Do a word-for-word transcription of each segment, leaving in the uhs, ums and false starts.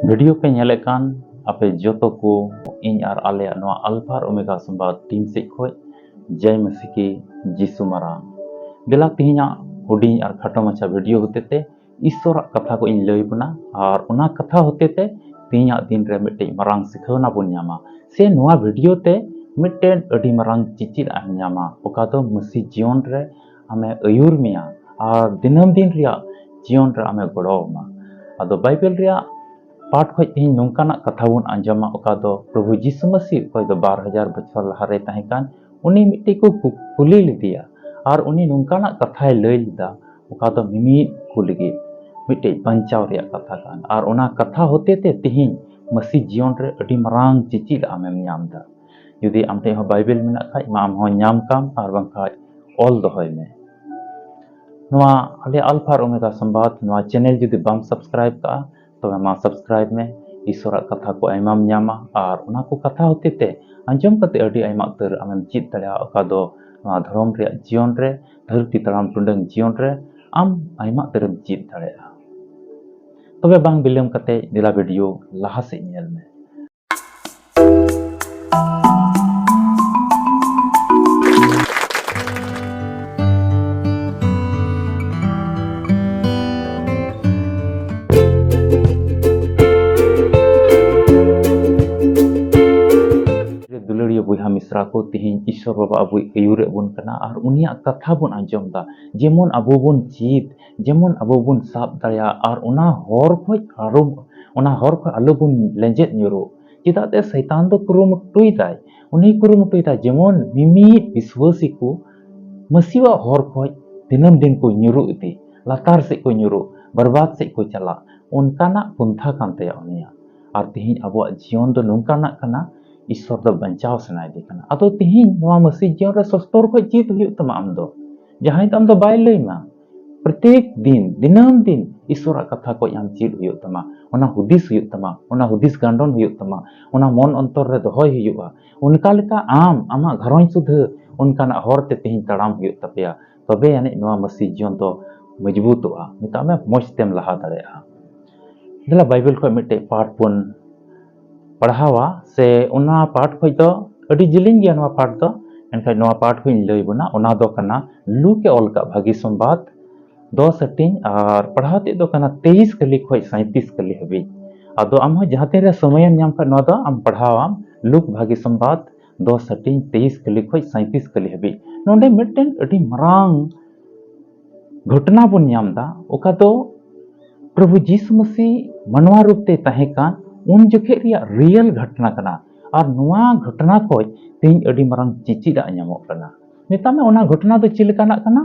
Video ᱯᱮ ᱧᱮᱞᱮᱫ ᱠᱟᱱ ᱟᱯᱮ ᱡᱚᱛᱚ ᱠᱚ, ᱤᱧ ᱟᱨ ᱟᱞᱮᱭᱟᱜ ᱱᱚᱣᱟ ᱟᱞᱯᱷᱟ ᱟᱨ ᱳᱢᱮᱜᱟ ᱥᱚᱢᱵᱟᱫ ᱴᱤᱢ ᱥᱮᱫ ᱠᱷᱚᱱ ᱡᱟᱭ ᱢᱟᱹᱥᱤ ᱠᱤ ᱡᱤᱥᱩ ᱢᱟᱨᱟᱝ᱾ ᱫᱮᱞᱟ, ᱛᱮᱦᱮᱧᱟᱜ ᱦᱩᱰᱤᱧ ᱟᱨ ᱠᱷᱟᱴᱚ ᱢᱟᱪᱷᱟ ᱵᱷᱤᱰᱤᱭᱳ ᱦᱚᱛᱮᱛᱮ ᱤᱥᱥᱚᱨᱟᱜ ᱠᱟᱛᱷᱟ ᱠᱚ ᱤᱧ ᱞᱟᱹᱭ ᱵᱚᱱᱟ, ᱟᱨ ᱚᱱᱟ ᱠᱟᱛᱷᱟ ᱦᱚᱛᱮᱛᱮ ᱛᱮᱦᱮᱧᱟᱜ ᱫᱤᱱ ᱨᱮ ᱢᱤᱫᱴᱮᱡ ᱢᱟᱨᱟᱝ ᱥᱤᱠᱷᱟᱹᱣᱱᱟ ᱵᱚᱱ ᱧᱟᱢᱟ, ᱥᱮ ᱱᱚᱣᱟ ᱵᱷᱤᱰᱤᱭᱳ ᱛᱮ ᱢᱤᱫᱴᱮᱱ ᱟᱹᱰᱤ ᱢᱟᱨᱟᱝ ᱪᱮᱪᱮᱫ ᱮᱢ ᱧᱟᱢᱟ, ᱚᱠᱟ ᱫᱚ ᱢᱟᱹᱥᱤ ᱡᱤᱭᱚᱱ ᱨᱮ ᱟᱢᱮ ᱟᱹᱭᱩᱨ ᱢᱮᱭᱟ ᱟᱨ ᱫᱤᱱᱟᱹᱢ ᱫᱤᱱ ᱨᱮᱭᱟᱜ ᱡᱤᱭᱚᱱ ᱨᱮ ᱟᱢᱮ ᱜᱚᱲᱚ ᱟᱢᱟ᱾ ᱟᱫᱚ ᱵᱟᱭᱵᱮᱞ ᱨᱮᱭᱟᱜ ᱯᱟᱴ ᱠᱷᱚᱡ ᱛᱮᱦᱮᱧ ᱱᱚᱝᱠᱟᱱᱟᱜ ᱠᱟᱛᱷᱟ ᱵᱚᱱ ᱟᱸᱡᱚᱢᱟ, ᱚᱠᱟ ᱫᱚ ᱯᱨᱚᱵᱷᱩ ᱡᱤᱥᱩ ᱢᱟᱹᱥᱤ, ᱚᱠᱚᱭ ᱫᱚ ᱵᱟᱨ ᱦᱟᱡᱟᱨ ᱵᱚᱪᱷᱚᱨ ᱞᱟᱦᱟᱨᱮᱭ ᱛᱟᱦᱮᱸ ᱠᱟᱱ, ᱩᱱᱤ ᱢᱤᱫᱴᱮᱡ ᱠᱚ ᱠᱩ-, ᱠᱩᱞᱤ ᱞᱮᱫᱮᱭᱟ ᱟᱨ ᱩᱱᱤ ᱱᱚᱝᱠᱟᱱᱟᱜ ᱠᱟᱛᱷᱟᱭ ᱞᱟᱹᱭ ᱞᱮᱫᱟ, ᱚᱠᱟ ᱫᱚ ᱢᱤᱢᱤᱫ ᱠᱚ ᱞᱟᱹᱜᱤᱫ ᱢᱤᱫᱴᱮᱡ ᱵᱟᱧᱪᱟᱣ ᱨᱮᱭᱟᱜ ᱠᱟᱛᱷᱟ ᱠᱟᱱ᱾ ᱟᱨ ᱚᱱᱟ ᱠᱟᱛᱷᱟ ᱦᱚᱛᱮ ᱛᱮ ᱛᱮᱦᱮᱧ ᱢᱟᱹᱥᱤ ᱡᱤᱭᱚᱱ ᱨᱮ ᱟᱹᱰᱤ ᱢᱟᱨᱟᱝ ᱪᱮᱪᱮᱫ ᱟᱢᱮᱢ ᱧᱟᱢ ᱮᱫᱟ᱾ ᱡᱩᱫᱤ ᱟᱢ ᱴᱷᱮᱡ ᱦᱚᱸ ᱵᱟᱭᱵᱮᱞ ᱢᱮᱱᱟᱜ ᱠᱷᱟᱡ ᱢᱟ, ᱟᱢ ᱦᱚᱸ ᱧᱟᱢ ᱠᱟᱢ, ᱟᱨ ᱵᱟᱝᱠᱷᱟᱡ ᱚᱞ ᱫᱚᱦᱚᱭ ᱢᱮ᱾ ᱱᱚᱣᱟ ᱟᱞᱮ ᱟᱞᱯᱷᱟ ᱟᱨ ᱳᱢᱮᱜᱟ ᱥᱚᱢᱵᱟᱫ ᱱᱚᱣᱟ ᱪᱮᱱᱮᱞ ᱡᱩᱫᱤ ᱵᱟᱢ ᱥᱟᱵᱥᱠᱨᱟᱭᱤᱵ ᱠᱟᱜᱼᱟ, ᱛᱚᱵᱮ ᱢᱟ ᱥᱟᱵᱥᱠᱨᱟᱭᱤᱵ ᱢᱮ᱾ ᱤᱥᱚᱨᱟᱜ ᱠᱟᱛᱷᱟ ᱠᱚ ᱟᱭᱢᱟᱢ ᱧᱟᱢᱟ, ᱟᱨ ᱚᱱᱟ ᱠᱚ ᱠᱟᱛᱷᱟ ᱦᱚᱛᱮ ᱛᱮ ᱟᱸᱡᱚᱢ ᱠᱟᱛᱮ ᱟᱹᱰᱤ ᱟᱭᱢᱟ ᱩᱛᱟᱹᱨ ᱟᱢᱮᱢ ᱪᱮᱫ ᱫᱟᱲᱮᱭᱟᱜᱼᱟ, ᱚᱠᱟ ᱫᱚ ᱱᱚᱣᱟ ᱫᱷᱚᱨᱚᱢ ᱨᱮᱭᱟᱜ ᱡᱤᱭᱚᱱ ᱨᱮ, ᱫᱷᱟᱹᱨᱛᱤ ᱛᱟᱲᱟᱢ ᱴᱩᱰᱟᱹᱝ ᱡᱤᱭᱚᱱ ᱨᱮ ᱟᱢ ᱟᱭᱢᱟ ᱩᱛᱟᱹᱨᱮᱢ ᱪᱮᱫ ᱫᱟᱲᱮᱭᱟᱜᱼᱟ᱾ ᱛᱚᱵᱮ ᱵᱟᱝ ᱵᱤᱞᱚᱢ ᱠᱟᱛᱮ ᱫᱮᱞᱟ ᱵᱷᱤᱰᱤᱭᱳ ᱞᱟᱦᱟ ᱥᱮᱫ ᱧᱮᱞ ᱢᱮ᱾ ᱫᱩᱞᱟᱹᱲᱤᱭᱟᱹ ᱵᱚᱭᱦᱟ ᱢᱤᱥᱨᱟ ᱠᱚ, ᱛᱤᱦᱤᱧ ᱤᱥᱚᱨ ᱵᱟᱵᱟ ᱟᱵᱚᱭ ᱟᱹᱭᱩᱨᱮᱫ ᱵᱚᱱ ᱠᱟᱱᱟ ᱟᱨ ᱩᱱᱤᱭᱟᱜ ᱠᱟᱛᱷᱟ ᱵᱚᱱ ᱟᱸᱡᱚᱢ ᱮᱫᱟ, ᱡᱮᱢᱚᱱ ᱟᱵᱚ ᱵᱚᱱ ᱪᱮᱫ, ᱡᱮᱢᱚᱱ ᱟᱵᱚ ᱵᱚᱱ ᱥᱟᱵ ᱫᱟᱲᱮᱭᱟᱜ ᱟᱨ ᱚᱱᱟ ᱦᱚᱨ ᱠᱷᱚᱡ ᱟᱨᱚ, ᱚᱱᱟ ᱦᱚᱨ ᱠᱷᱚᱡ ᱟᱞᱚ ᱵᱚᱱ ᱞᱮᱸᱡᱮᱫ ᱧᱩᱨᱩᱜ᱾ ᱪᱮᱫᱟᱜ ᱛᱮ ᱥᱟᱭᱛᱟᱱ ᱫᱚ ᱠᱩᱨᱩᱢᱩᱴᱩᱭ ᱫᱟᱭ, ᱩᱱᱤ ᱠᱩᱨᱩᱢᱩᱴᱩᱭ ᱫᱟᱭ ᱡᱮᱢᱚᱱ ᱢᱤᱢᱤᱫ ᱵᱤᱥᱣᱟᱹᱥᱤ ᱠᱚ ᱢᱟᱹᱥᱤᱣᱟᱜ ᱦᱚᱨ ᱠᱷᱚᱡ ᱫᱤᱱᱟᱹᱢ ᱫᱤᱱ ᱠᱚ ᱧᱩᱨᱩ ᱤᱫᱤ, ᱞᱟᱛᱟᱨ ᱥᱮᱫ ᱠᱚ ᱧᱩᱨᱩ, ᱵᱚᱨᱵᱟᱫ ᱥᱮᱫ ᱠᱚ ᱪᱟᱞᱟᱜ, ᱚᱱᱠᱟᱱᱟᱜ ᱯᱚᱱᱛᱷᱟ ᱠᱟᱱ ᱛᱟᱭᱟ ᱩᱱᱤᱭᱟᱜ᱾ ᱟᱨ ᱛᱮᱦᱮᱧ ᱟᱵᱚᱣᱟᱜ ᱡᱤᱭᱚᱱ ᱫᱚ ᱱᱚᱝᱠᱟᱱᱟᱜ ᱠᱟᱱᱟ, ᱤᱥᱥᱚᱨ ᱫᱚ ᱵᱟᱧᱪᱟᱣ ᱥᱟᱱᱟᱭᱮᱫᱮ ᱠᱟᱱᱟ᱾ ᱟᱫᱚ ᱛᱮᱦᱮᱧ ᱱᱚᱣᱟ ᱢᱟᱹᱥᱤ ᱡᱤᱭᱚᱱ ᱨᱮ ᱥᱚᱥᱛᱚᱨ ᱠᱷᱚᱡ ᱪᱮᱫ ᱦᱩᱭᱩᱜ ᱛᱟᱢᱟ ᱟᱢ ᱫᱚ? ᱡᱟᱦᱟᱸᱭ ᱫᱚ ᱟᱢ ᱫᱚ ᱵᱟᱭ ᱞᱟᱹᱭ ᱢᱟ᱾ ᱯᱨᱚᱛᱮᱠ ᱫᱤᱱ, ᱫᱤᱱᱟᱹᱢ ᱫᱤᱱ ᱤᱥᱥᱚᱨᱟᱜ ᱠᱟᱛᱷᱟ ᱠᱚ ᱟᱢ ᱪᱮᱫ ᱦᱩᱭᱩᱜ ᱛᱟᱢᱟ, ᱚᱱᱟ ᱦᱩᱫᱤᱥ ᱦᱩᱭᱩᱜ ᱛᱟᱢᱟ, ᱚᱱᱟ ᱦᱩᱫᱤᱥ ᱜᱟᱱᱰᱚᱱ ᱦᱩᱭᱩᱜ ᱛᱟᱢᱟ, ᱚᱱᱟ ᱢᱚᱱ ᱚᱱᱛᱚᱨ ᱨᱮ ᱫᱚᱦᱚᱭ ᱦᱩᱭᱩᱜᱼᱟ᱾ ᱚᱱᱠᱟ ᱞᱮᱠᱟ ᱟᱢ ᱟᱢᱟᱜ ᱜᱷᱟᱨᱚᱸᱡᱽ ᱥᱩᱫᱷᱟᱹ ᱚᱱᱠᱟᱱᱟᱜ ᱦᱚᱨ ᱛᱮ ᱛᱮᱦᱮᱧ ᱛᱟᱲᱟᱢ ᱦᱩᱭᱩᱜ ᱛᱟᱯᱮᱭᱟ, ᱛᱚᱵᱮ ᱟᱹᱱᱤᱡ ᱱᱚᱣᱟ ᱢᱟᱹᱥᱤ ᱡᱤᱭᱚᱱ ᱫᱚ ᱢᱚᱡᱽᱵᱩᱛᱚᱜᱼᱟ, ᱢᱮᱛᱟᱜ ᱢᱮ ᱢᱚᱡᱽ ᱛᱮᱢ ᱞᱟᱦᱟ ᱫᱟᱲᱮᱭᱟᱜᱼᱟ᱾ ᱫᱮᱞᱟ ᱵᱟᱭᱵᱮᱞ ᱠᱷᱚᱱ ᱢᱤᱫᱴᱮᱡ ᱯᱟᱴ ᱵᱚᱱ ᱯᱟᱲᱦᱟᱣᱟ, ᱥᱮ ᱚᱱᱟ ᱯᱟᱴ ᱠᱷᱚᱱ ᱫᱚ ᱟᱹᱰᱤ ᱡᱮᱞᱮᱧ ᱜᱮᱭᱟ ᱱᱚᱣᱟ ᱯᱟᱴ ᱫᱚ, ᱢᱮᱱᱠᱷᱟᱱ ᱱᱚᱣᱟ ᱯᱟᱴ ᱠᱷᱚᱱ ᱤᱧ ᱞᱟᱹᱭ ᱵᱚᱱᱟ᱾ ᱚᱱᱟ ᱫᱚ ᱠᱟᱱᱟ ᱞᱩᱠ ᱮ ᱚᱞ ᱠᱟᱜ ᱵᱷᱟᱹᱜᱤ ᱥᱚᱢᱵᱟᱫ ᱫᱚᱥ ᱦᱟᱹᱴᱤᱧ, ᱟᱨ ᱯᱟᱲᱦᱟᱣ ᱛᱮᱫ ᱫᱚ ᱠᱟᱱᱟ ᱛᱮᱭᱤᱥ ᱠᱟᱹᱞᱤ ᱠᱷᱚᱱ ᱥᱟᱸᱭᱛᱤᱥ ᱠᱟᱹᱞᱤ ᱦᱟᱹᱵᱤᱡ᱾ ᱟᱫᱚ ᱟᱢ ᱦᱚᱸ ᱡᱟᱦᱟᱸ ᱛᱤᱱ ᱨᱮ ᱥᱚᱢᱚᱭᱮᱢ ᱧᱟᱢ ᱠᱷᱟᱱ ᱱᱚᱣᱟ ᱫᱚ ᱟᱢ ᱯᱟᱲᱦᱟᱣᱟᱢ, ᱞᱩᱠ ᱵᱷᱟᱹᱜᱤ ᱥᱚᱢᱵᱟᱫ ᱫᱚᱥ ᱦᱟᱹᱴᱤᱧ ᱛᱮᱭᱤᱥ ᱠᱟᱹᱞᱤ ᱠᱷᱚᱱ ᱥᱟᱸᱭᱛᱤᱥ ᱠᱟᱹᱞᱤ ᱦᱟᱹᱵᱤᱡ᱾ ᱱᱚᱰᱮ ᱢᱤᱫᱴᱮᱱ ᱟᱹᱰᱤ ᱢᱟᱨᱟᱝ ᱜᱷᱚᱴᱚᱱᱟ ᱵᱚᱱ ᱧᱟᱢ ᱮᱫᱟ, ᱚᱠᱟ ᱫᱚ ᱯᱨᱚᱵᱷᱩ ᱡᱤᱥᱩ ᱢᱟᱹᱥᱤ ᱢᱟᱱᱣᱟ ᱨᱩᱯ ᱛᱮ ᱛᱟᱦᱮᱸ ᱠᱟᱱ ᱩᱱ ᱡᱚᱠᱷᱮᱡ ᱨᱮᱭᱟᱜ ᱨᱤᱭᱮᱞ ᱜᱷᱚᱴᱚᱱᱟ ᱠᱟᱱᱟ᱾ ᱟᱨ ᱱᱚᱣᱟ ᱜᱷᱚᱴᱚᱱᱟ ᱠᱷᱚᱱ ᱛᱮᱦᱮᱧ ᱟᱹᱰᱤ ᱢᱟᱨᱟᱝ ᱪᱮᱪᱮᱫᱟᱜ ᱧᱟᱢᱚᱜ ᱠᱟᱱᱟ᱾ ᱢᱮᱛᱟᱜ ᱢᱮ, ᱚᱱᱟ ᱜᱷᱚᱴᱚᱱᱟ ᱫᱚ ᱪᱮᱫ ᱞᱮᱠᱟᱱᱟᱜ ᱠᱟᱱᱟ?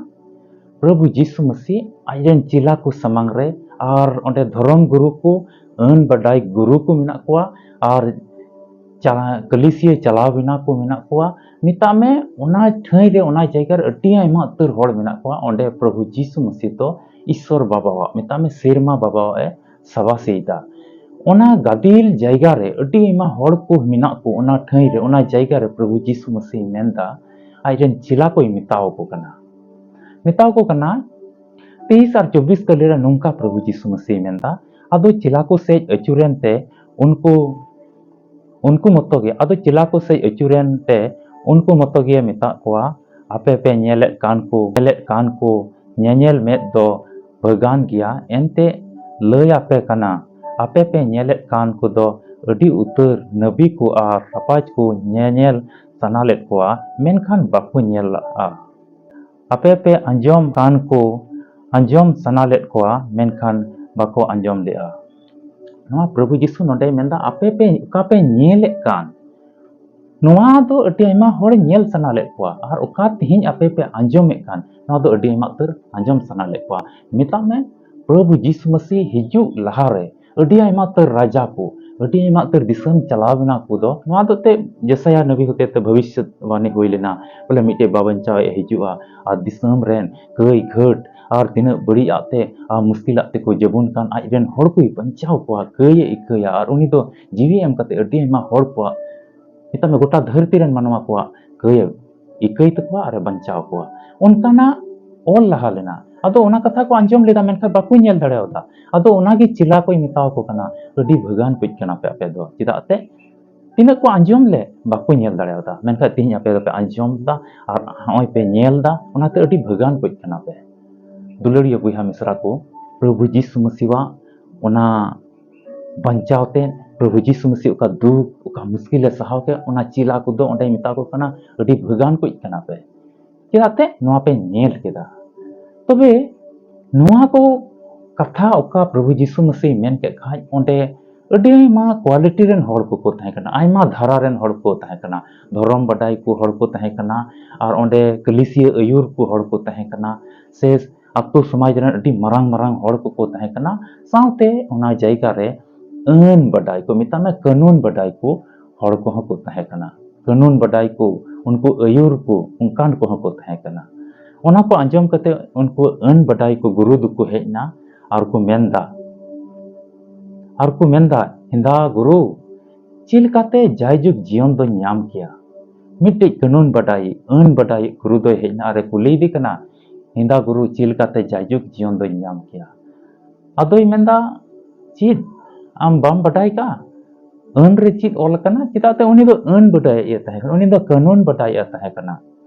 ᱯᱨᱚᱵᱷᱩ ᱡᱤᱥᱩ ᱢᱟᱹᱥᱤ ᱟᱡ ᱨᱮᱱ ᱪᱮᱞᱟ ᱠᱚ ᱥᱟᱢᱟᱝ ᱨᱮ, ᱟᱨ ᱚᱸᱰᱮ ᱫᱷᱚᱨᱚᱢ ᱜᱩᱨᱩ ᱠᱚ, ᱟᱹᱱ ᱵᱟᱰᱟᱭ ᱜᱩᱨᱩ ᱠᱚ ᱢᱮᱱᱟᱜ ᱠᱚᱣᱟ, ᱟᱨ ᱪᱟᱞᱟ-, ᱠᱟᱹᱞᱤᱥᱤᱭᱟᱹ ᱪᱟᱞᱟᱣ ᱵᱮᱱᱟ ᱠᱚ ᱢᱮᱱᱟᱜ ᱠᱚᱣᱟ᱾ ᱢᱮᱛᱟᱜ ᱢᱮ, ᱚᱱᱟ ᱴᱷᱟᱹᱭ ᱨᱮ, ᱚᱱᱟ ᱡᱟᱭᱜᱟ ᱨᱮ ᱟᱹᱰᱤ ᱟᱭᱢᱟ ᱩᱛᱟᱹᱨ ᱦᱚᱲ ᱢᱮᱱᱟᱜ ᱠᱚᱣᱟ᱾ ᱚᱸᱰᱮ ᱯᱨᱚᱵᱷᱩ ᱡᱤᱥᱩ ᱢᱟᱹᱥᱤ ᱫᱚ ᱤᱥᱥᱚᱨ ᱵᱟᱵᱟᱣᱟᱜ, ᱢᱮᱛᱟᱜ ᱢᱮ, ᱥᱮᱨᱢᱟ ᱵᱟᱵᱟᱣᱟᱜ ᱮ ᱥᱟᱵᱟᱥᱤᱭᱮᱫᱟ᱾ ᱚᱱᱟ ᱜᱟᱫᱮᱞ ᱡᱟᱭᱜᱟ ᱨᱮ ᱟᱹᱰᱤ ᱟᱭᱢᱟ ᱦᱚᱲ ᱠᱚ ᱢᱮᱱᱟᱜ ᱠᱚ᱾ ᱚᱱᱟ ᱴᱷᱟᱹᱭ ᱨᱮ, ᱚᱱᱟ ᱡᱟᱭᱜᱟ ᱨᱮ ᱯᱨᱚᱵᱷᱩ ᱡᱤᱥᱩ ᱢᱟᱹᱥᱤ ᱢᱮᱱᱫᱟ, ᱟᱡ ᱨᱮᱱ ᱪᱮᱞᱟ ᱠᱚᱭ ᱢᱮᱛᱟᱣ ᱠᱚ ᱠᱟᱱᱟ, ᱢᱮᱛᱟᱣ ᱠᱚ ᱠᱟᱱᱟ, ᱛᱮᱭᱤᱥ ᱟᱨ ᱪᱚᱵᱵᱤᱥ ᱠᱟᱹᱞᱤ ᱨᱮ ᱱᱚᱝᱠᱟ ᱯᱨᱚᱵᱷᱩ ᱡᱤᱥᱩ ᱢᱟᱹᱥᱤ ᱢᱮᱱᱫᱟ, ᱟᱫᱚ ᱪᱮᱞᱟ ᱠᱚ ᱥᱮᱡ ᱟᱹᱪᱩᱨᱮᱱ ᱛᱮ ᱩᱱᱠᱩ, ᱩᱱᱠᱩ ᱢᱚᱛᱚ ᱜᱮ, ᱟᱫᱚ ᱪᱮᱞᱟ ᱠᱚ ᱥᱮᱡ ᱟᱹᱪᱩᱨᱮᱱ ᱛᱮ ᱩᱱᱠᱩ ᱢᱚᱛᱚ ᱜᱮ ᱢᱮᱛᱟᱜ ᱠᱚᱣᱟ, ᱟᱯᱮ ᱯᱮ ᱧᱮᱞᱮᱫ ᱠᱟᱱ ᱠᱚ, ᱧᱮᱞᱮᱫ ᱠᱟᱱ ᱠᱚ, ᱧᱮᱧᱮᱞ ᱢᱮᱫ ᱫᱚ ᱵᱷᱟᱹᱜᱟᱱ ᱜᱮᱭᱟ, ᱮᱱᱛᱮ ᱞᱟᱹᱭ ᱟᱯᱮ ᱠᱟᱱᱟ, ᱟᱯᱮ ᱯᱮ ᱧᱮᱞᱮᱫ ᱠᱟᱱ ᱠᱚᱫᱚ ᱟᱹᱰᱤ ᱩᱛᱟᱹᱨ ᱱᱟᱹᱵᱤ ᱠᱚ ᱟᱨ ᱨᱟᱯᱟᱡᱽ ᱠᱚ ᱧᱮᱧᱮᱞ ᱥᱟᱱᱟ ᱞᱮᱫ ᱠᱚᱣᱟ, ᱢᱮᱱᱠᱷᱟᱱ ᱵᱟᱠᱚ ᱧᱮᱞ ᱞᱟᱜᱼᱟ᱾ ᱟᱯᱮ ᱯᱮ ᱟᱸᱡᱚᱢ ᱠᱟᱱ ᱠᱚ ᱟᱸᱡᱚᱢ ᱥᱟᱱᱟ ᱞᱮᱫ ᱠᱚᱣᱟ, ᱢᱮᱱᱠᱷᱟᱱ ᱵᱟᱠᱚ ᱟᱸᱡᱚᱢ ᱞᱮᱜᱼᱟ᱾ ᱱᱚᱣᱟ ᱯᱨᱚᱵᱷᱩ ᱡᱤᱥᱩ ᱱᱚᱰᱮᱭ ᱢᱮᱱᱫᱟ, ᱟᱯᱮ ᱯᱮ ᱚᱠᱟ ᱯᱮ ᱧᱮᱞᱮᱫ ᱠᱟᱱ, ᱱᱚᱣᱟ ᱫᱚ ᱟᱹᱰᱤ ᱟᱭᱢᱟ ᱦᱚᱲ ᱧᱮᱞ ᱥᱟᱱᱟ ᱞᱮᱫ ᱠᱚᱣᱟ, ᱟᱨ ᱚᱠᱟ ᱛᱮᱦᱮᱧ ᱟᱯᱮ ᱯᱮ ᱟᱸᱡᱚᱢᱮᱫ ᱠᱟᱱ, ᱱᱚᱣᱟ ᱫᱚ ᱟᱹᱰᱤ ᱟᱭᱢᱟ ᱩᱛᱟᱹᱨ ᱟᱸᱡᱚᱢ ᱥᱟᱱᱟ ᱞᱮᱫ ᱠᱚᱣᱟ᱾ ᱢᱮᱛᱟᱜ ᱢᱮ, ᱯᱨᱚᱵᱷᱩ ᱡᱤᱥᱩ ᱢᱟᱹᱥᱤ ᱦᱤᱡᱩᱜ ᱞᱟᱦᱟᱨᱮ ᱟᱹᱰᱤ ᱟᱭᱢᱟ ᱩᱛᱟᱹᱨ ᱨᱟᱡᱟ ᱠᱚ, ᱟᱹᱰᱤ ᱟᱭᱢᱟ ᱩᱛᱟᱹᱨ ᱫᱤᱥᱚᱢ ᱪᱟᱞᱟᱣ ᱵᱮᱱᱟ ᱠᱚ ᱫᱚ, ᱱᱚᱣᱟ ᱫᱚ ᱮᱱᱛᱮᱫ ᱡᱮᱥᱟᱭᱟ ᱱᱚᱵᱤ ᱦᱚᱛᱮᱛᱮ ᱵᱷᱚᱵᱤᱥᱥᱚᱛᱵᱟᱱᱤ ᱦᱩᱭ ᱞᱮᱱᱟ, ᱵᱚᱞᱮ ᱢᱤᱫᱴᱮᱡ ᱵᱟᱧᱪᱟᱣᱤᱡ ᱮ ᱦᱤᱡᱩᱜᱼᱟ ᱟᱨ ᱫᱤᱥᱚᱢ ᱨᱮᱱ ᱠᱟᱹᱭ ᱜᱷᱟᱹᱴ ᱟᱨ ᱛᱤᱱᱟᱹᱜ ᱵᱟᱹᱲᱤᱡ ᱟᱜ ᱛᱮ ᱟᱨ ᱢᱩᱥᱠᱤᱞᱟᱜ ᱛᱮᱠᱚ ᱡᱟᱹᱵᱩᱱ ᱠᱟᱱ ᱟᱡ ᱨᱮᱱ ᱦᱚᱲ ᱠᱚᱭ ᱵᱟᱧᱪᱟᱣ ᱠᱚᱣᱟ, ᱠᱟᱹᱭ ᱮ ᱤᱠᱟᱹᱭᱟ, ᱟᱨ ᱩᱱᱤ ᱫᱚ ᱡᱤᱣᱤ ᱮᱢ ᱠᱟᱛᱮ ᱟᱹᱰᱤ ᱟᱭᱢᱟ ᱦᱚᱲ ᱠᱚᱣᱟᱜ, ᱢᱮᱛᱟᱜ ᱢᱮ, ᱜᱚᱴᱟ ᱫᱷᱟᱹᱨᱛᱤ ᱨᱮᱱ ᱢᱟᱱᱣᱟ ᱠᱚᱣᱟᱜ ᱠᱟᱹᱭ ᱮ ᱤᱠᱟᱹᱭ ᱛᱟᱠᱚᱣᱟ ᱟᱨ ᱮ ᱵᱟᱧᱪᱟᱣ ᱠᱚᱣᱟ᱾ ᱚᱱᱠᱟᱱᱟᱜ ᱚᱞ ᱞᱟᱦᱟ ᱞᱮᱱᱟ᱾ ᱟᱫᱚ ᱚᱱᱟ ᱠᱟᱛᱷᱟ ᱠᱚ ᱟᱸᱡᱚᱢ ᱞᱮᱫᱟ, ᱢᱮᱱᱠᱷᱟᱱ ᱵᱟᱠᱚ ᱧᱮᱞ ᱫᱟᱲᱮᱭᱟᱫᱟ᱾ ᱟᱫᱚ ᱚᱱᱟᱜᱮ ᱪᱮᱞᱟ ᱠᱚᱭ ᱢᱮᱛᱟᱣ ᱠᱚ ᱠᱟᱱᱟ, ᱟᱹᱰᱤ ᱵᱷᱟᱹᱜᱟᱱ ᱠᱚᱡ ᱠᱟᱱᱟ ᱯᱮ ᱟᱯᱮ ᱫᱚ᱾ ᱪᱮᱫᱟᱜ ᱛᱮ? ᱛᱤᱱᱟᱹᱜ ᱠᱚ ᱟᱸᱡᱚᱢ ᱞᱮ, ᱵᱟᱠᱚ ᱧᱮᱞ ᱫᱟᱲᱮᱭᱟᱫᱟ, ᱢᱮᱱᱠᱷᱟᱱ ᱛᱮᱦᱮᱧ ᱟᱯᱮ ᱫᱚᱯᱮ ᱟᱸᱡᱚᱢ ᱮᱫᱟ ᱟᱨ ᱱᱚᱜᱼᱚᱭ ᱯᱮ ᱧᱮᱞ ᱮᱫᱟ, ᱚᱱᱟᱛᱮ ᱟᱹᱰᱤ ᱵᱷᱟᱹᱜᱟᱱ ᱠᱚᱡ ᱠᱟᱱᱟ ᱯᱮ᱾ ᱫᱩᱞᱟᱹᱲᱤᱭᱟᱹ ᱵᱚᱭᱦᱟ ᱢᱤᱥᱨᱟ ᱠᱚ, ᱯᱨᱚᱵᱷᱩ ᱡᱤᱥᱩ ᱢᱟᱹᱥᱤᱣᱟᱜ ᱚᱱᱟ ᱵᱟᱧᱪᱟᱣ ᱛᱮ, ᱯᱨᱚᱵᱷᱩ ᱡᱤᱥᱩ ᱢᱟᱹᱥᱤ ᱚᱠᱟ ᱫᱩᱠ, ᱚᱠᱟ ᱢᱩᱥᱠᱤᱞᱮ ᱥᱟᱦᱟᱣ ᱠᱮᱫ, ᱚᱱᱟ ᱪᱮᱞᱟ ᱠᱚᱫᱚ ᱚᱸᱰᱮᱭ ᱢᱮᱛᱟ ᱠᱚ ᱠᱟᱱᱟ, ᱟᱹᱰᱤ ᱵᱷᱟᱹᱜᱟᱱ ᱠᱚᱡ ᱠᱟᱱᱟ ᱯᱮ᱾ ᱪᱮᱫᱟᱜ ᱛᱮ ᱱᱚᱣᱟ ᱯᱮ ᱧᱮᱞ ᱠᱮᱫᱟ? ᱛᱚᱵᱮ ᱱᱚᱣᱟ ᱠᱚ ᱠᱟᱛᱷᱟ ᱚᱠᱟ ᱯᱨᱚᱵᱷᱩ ᱡᱤᱥᱩ ᱢᱟᱹᱥᱤ ᱢᱮᱱ ᱠᱮᱫ ᱠᱷᱟᱡ, ᱚᱸᱰᱮ ᱟᱹᱰᱤ ᱟᱭᱢᱟ quality ᱨᱮᱱ ᱦᱚᱲ ᱠᱚᱠᱚ ᱛᱟᱦᱮᱸ ᱠᱟᱱᱟ, ᱟᱭᱢᱟ ᱫᱷᱟᱨᱟ ᱨᱮᱱ ᱦᱚᱲ ᱠᱚ ᱛᱟᱦᱮᱸ ᱠᱟᱱᱟ᱾ ᱫᱷᱚᱨᱚᱢ ᱵᱟᱰᱟᱭ ᱠᱚ ᱦᱚᱲ ᱠᱚ ᱛᱟᱦᱮᱸ ᱠᱟᱱᱟ, ᱟᱨ ᱚᱸᱰᱮ ᱠᱟᱹᱞᱤᱥᱤᱭᱟᱹ ᱟᱹᱭᱩᱨ ᱠᱚ ᱦᱚᱲ ᱠᱚ ᱛᱟᱦᱮᱸ ᱠᱟᱱᱟ, ᱥᱮ ᱟᱛᱳ ᱥᱚᱢᱟᱡᱽ ᱨᱮᱱ ᱟᱹᱰᱤ ᱢᱟᱨᱟᱝ ᱢᱟᱨᱟᱝ ᱦᱚᱲ ᱠᱚᱠᱚ ᱛᱟᱦᱮᱸ ᱠᱟᱱᱟ᱾ ᱥᱟᱶᱛᱮ ᱚᱱᱟ ᱡᱟᱭᱜᱟ ᱨᱮ ᱟᱹᱱ ᱵᱟᱰᱟᱭ ᱠᱚ, ᱢᱮᱛᱟᱜ ᱢᱮ ᱠᱟᱹᱱᱩᱱ ᱵᱟᱰᱟᱭ ᱠᱚ ᱦᱚᱲ ᱠᱚᱦᱚᱸ ᱠᱚ ᱛᱟᱦᱮᱸ ᱠᱟᱱᱟ᱾ ᱠᱟᱹᱱᱩᱱ ᱵᱟᱰᱟᱭ ᱠᱚ, ᱩᱱᱠᱩ ᱟᱹᱭᱩᱨ ᱠᱚ, ᱚᱱᱠᱟᱱ ᱠᱚᱦᱚᱸ ᱠᱚ ᱛᱟᱦᱮᱸ ᱠᱟᱱᱟ᱾ ᱚᱱᱟ ᱠᱚ ᱟᱸᱡᱚᱢ ᱠᱟᱛᱮ ᱩᱱᱠᱩ ᱟᱹᱱ ᱵᱟᱰᱟᱭ ᱠᱚ ᱜᱩᱨᱩ ᱫᱚᱠᱚ ᱦᱮᱡ ᱮᱱᱟ ᱟᱨ ᱠᱚ ᱢᱮᱱᱫᱟ, ᱟᱨ ᱠᱚ ᱢᱮᱱᱫᱟ, ᱦᱮᱸᱫᱟ ᱜᱩᱨᱩ, ᱪᱮᱫ ᱞᱮᱠᱟᱛᱮ ᱡᱟᱭᱡᱩᱜᱽ ᱡᱤᱭᱚᱱ ᱫᱚᱧ ᱧᱟᱢ ᱠᱮᱭᱟ? ᱢᱤᱫᱴᱮᱡ ᱠᱟᱹᱱᱩᱱ ᱵᱟᱰᱟᱭ, ᱟᱹᱱ ᱵᱟᱰᱟᱭ ᱜᱩᱨᱩ ᱫᱚᱭ ᱦᱮᱡ ᱮᱱᱟ ᱟᱨᱮ ᱠᱩᱞᱤᱭᱮᱫᱮ ᱠᱟᱱᱟ, ᱦᱮᱸᱫᱟ ᱜᱩᱨᱩ, ᱪᱮᱫ ᱞᱮᱠᱟᱛᱮ ᱡᱟᱭᱡᱩᱜᱽ ᱡᱤᱭᱚᱱ ᱫᱚᱧ ᱧᱟᱢ ᱠᱮᱭᱟ? ᱟᱫᱚᱭ ᱢᱮᱱᱫᱟ, ᱪᱮᱫ? ᱟᱢ ᱵᱟᱢ ᱵᱟᱰᱟᱭ ᱠᱟᱜᱼᱟ? ᱟᱹᱱ ᱨᱮ ᱪᱮᱫ ᱚᱞ ᱟᱠᱟᱱᱟ? ᱪᱮᱫᱟᱜ ᱛᱮ ᱩᱱᱤ ᱫᱚ ᱟᱹᱱ ᱵᱟᱰᱟᱭᱮᱫ ᱛᱟᱦᱮᱸ ᱠᱟᱱᱟ, ᱩᱱᱤ ᱫᱚ ᱠᱟᱹᱱᱩᱱ ᱵᱟᱰᱟᱭᱮᱫ ᱛᱟᱦᱮᱸ ᱠᱟᱱᱟ,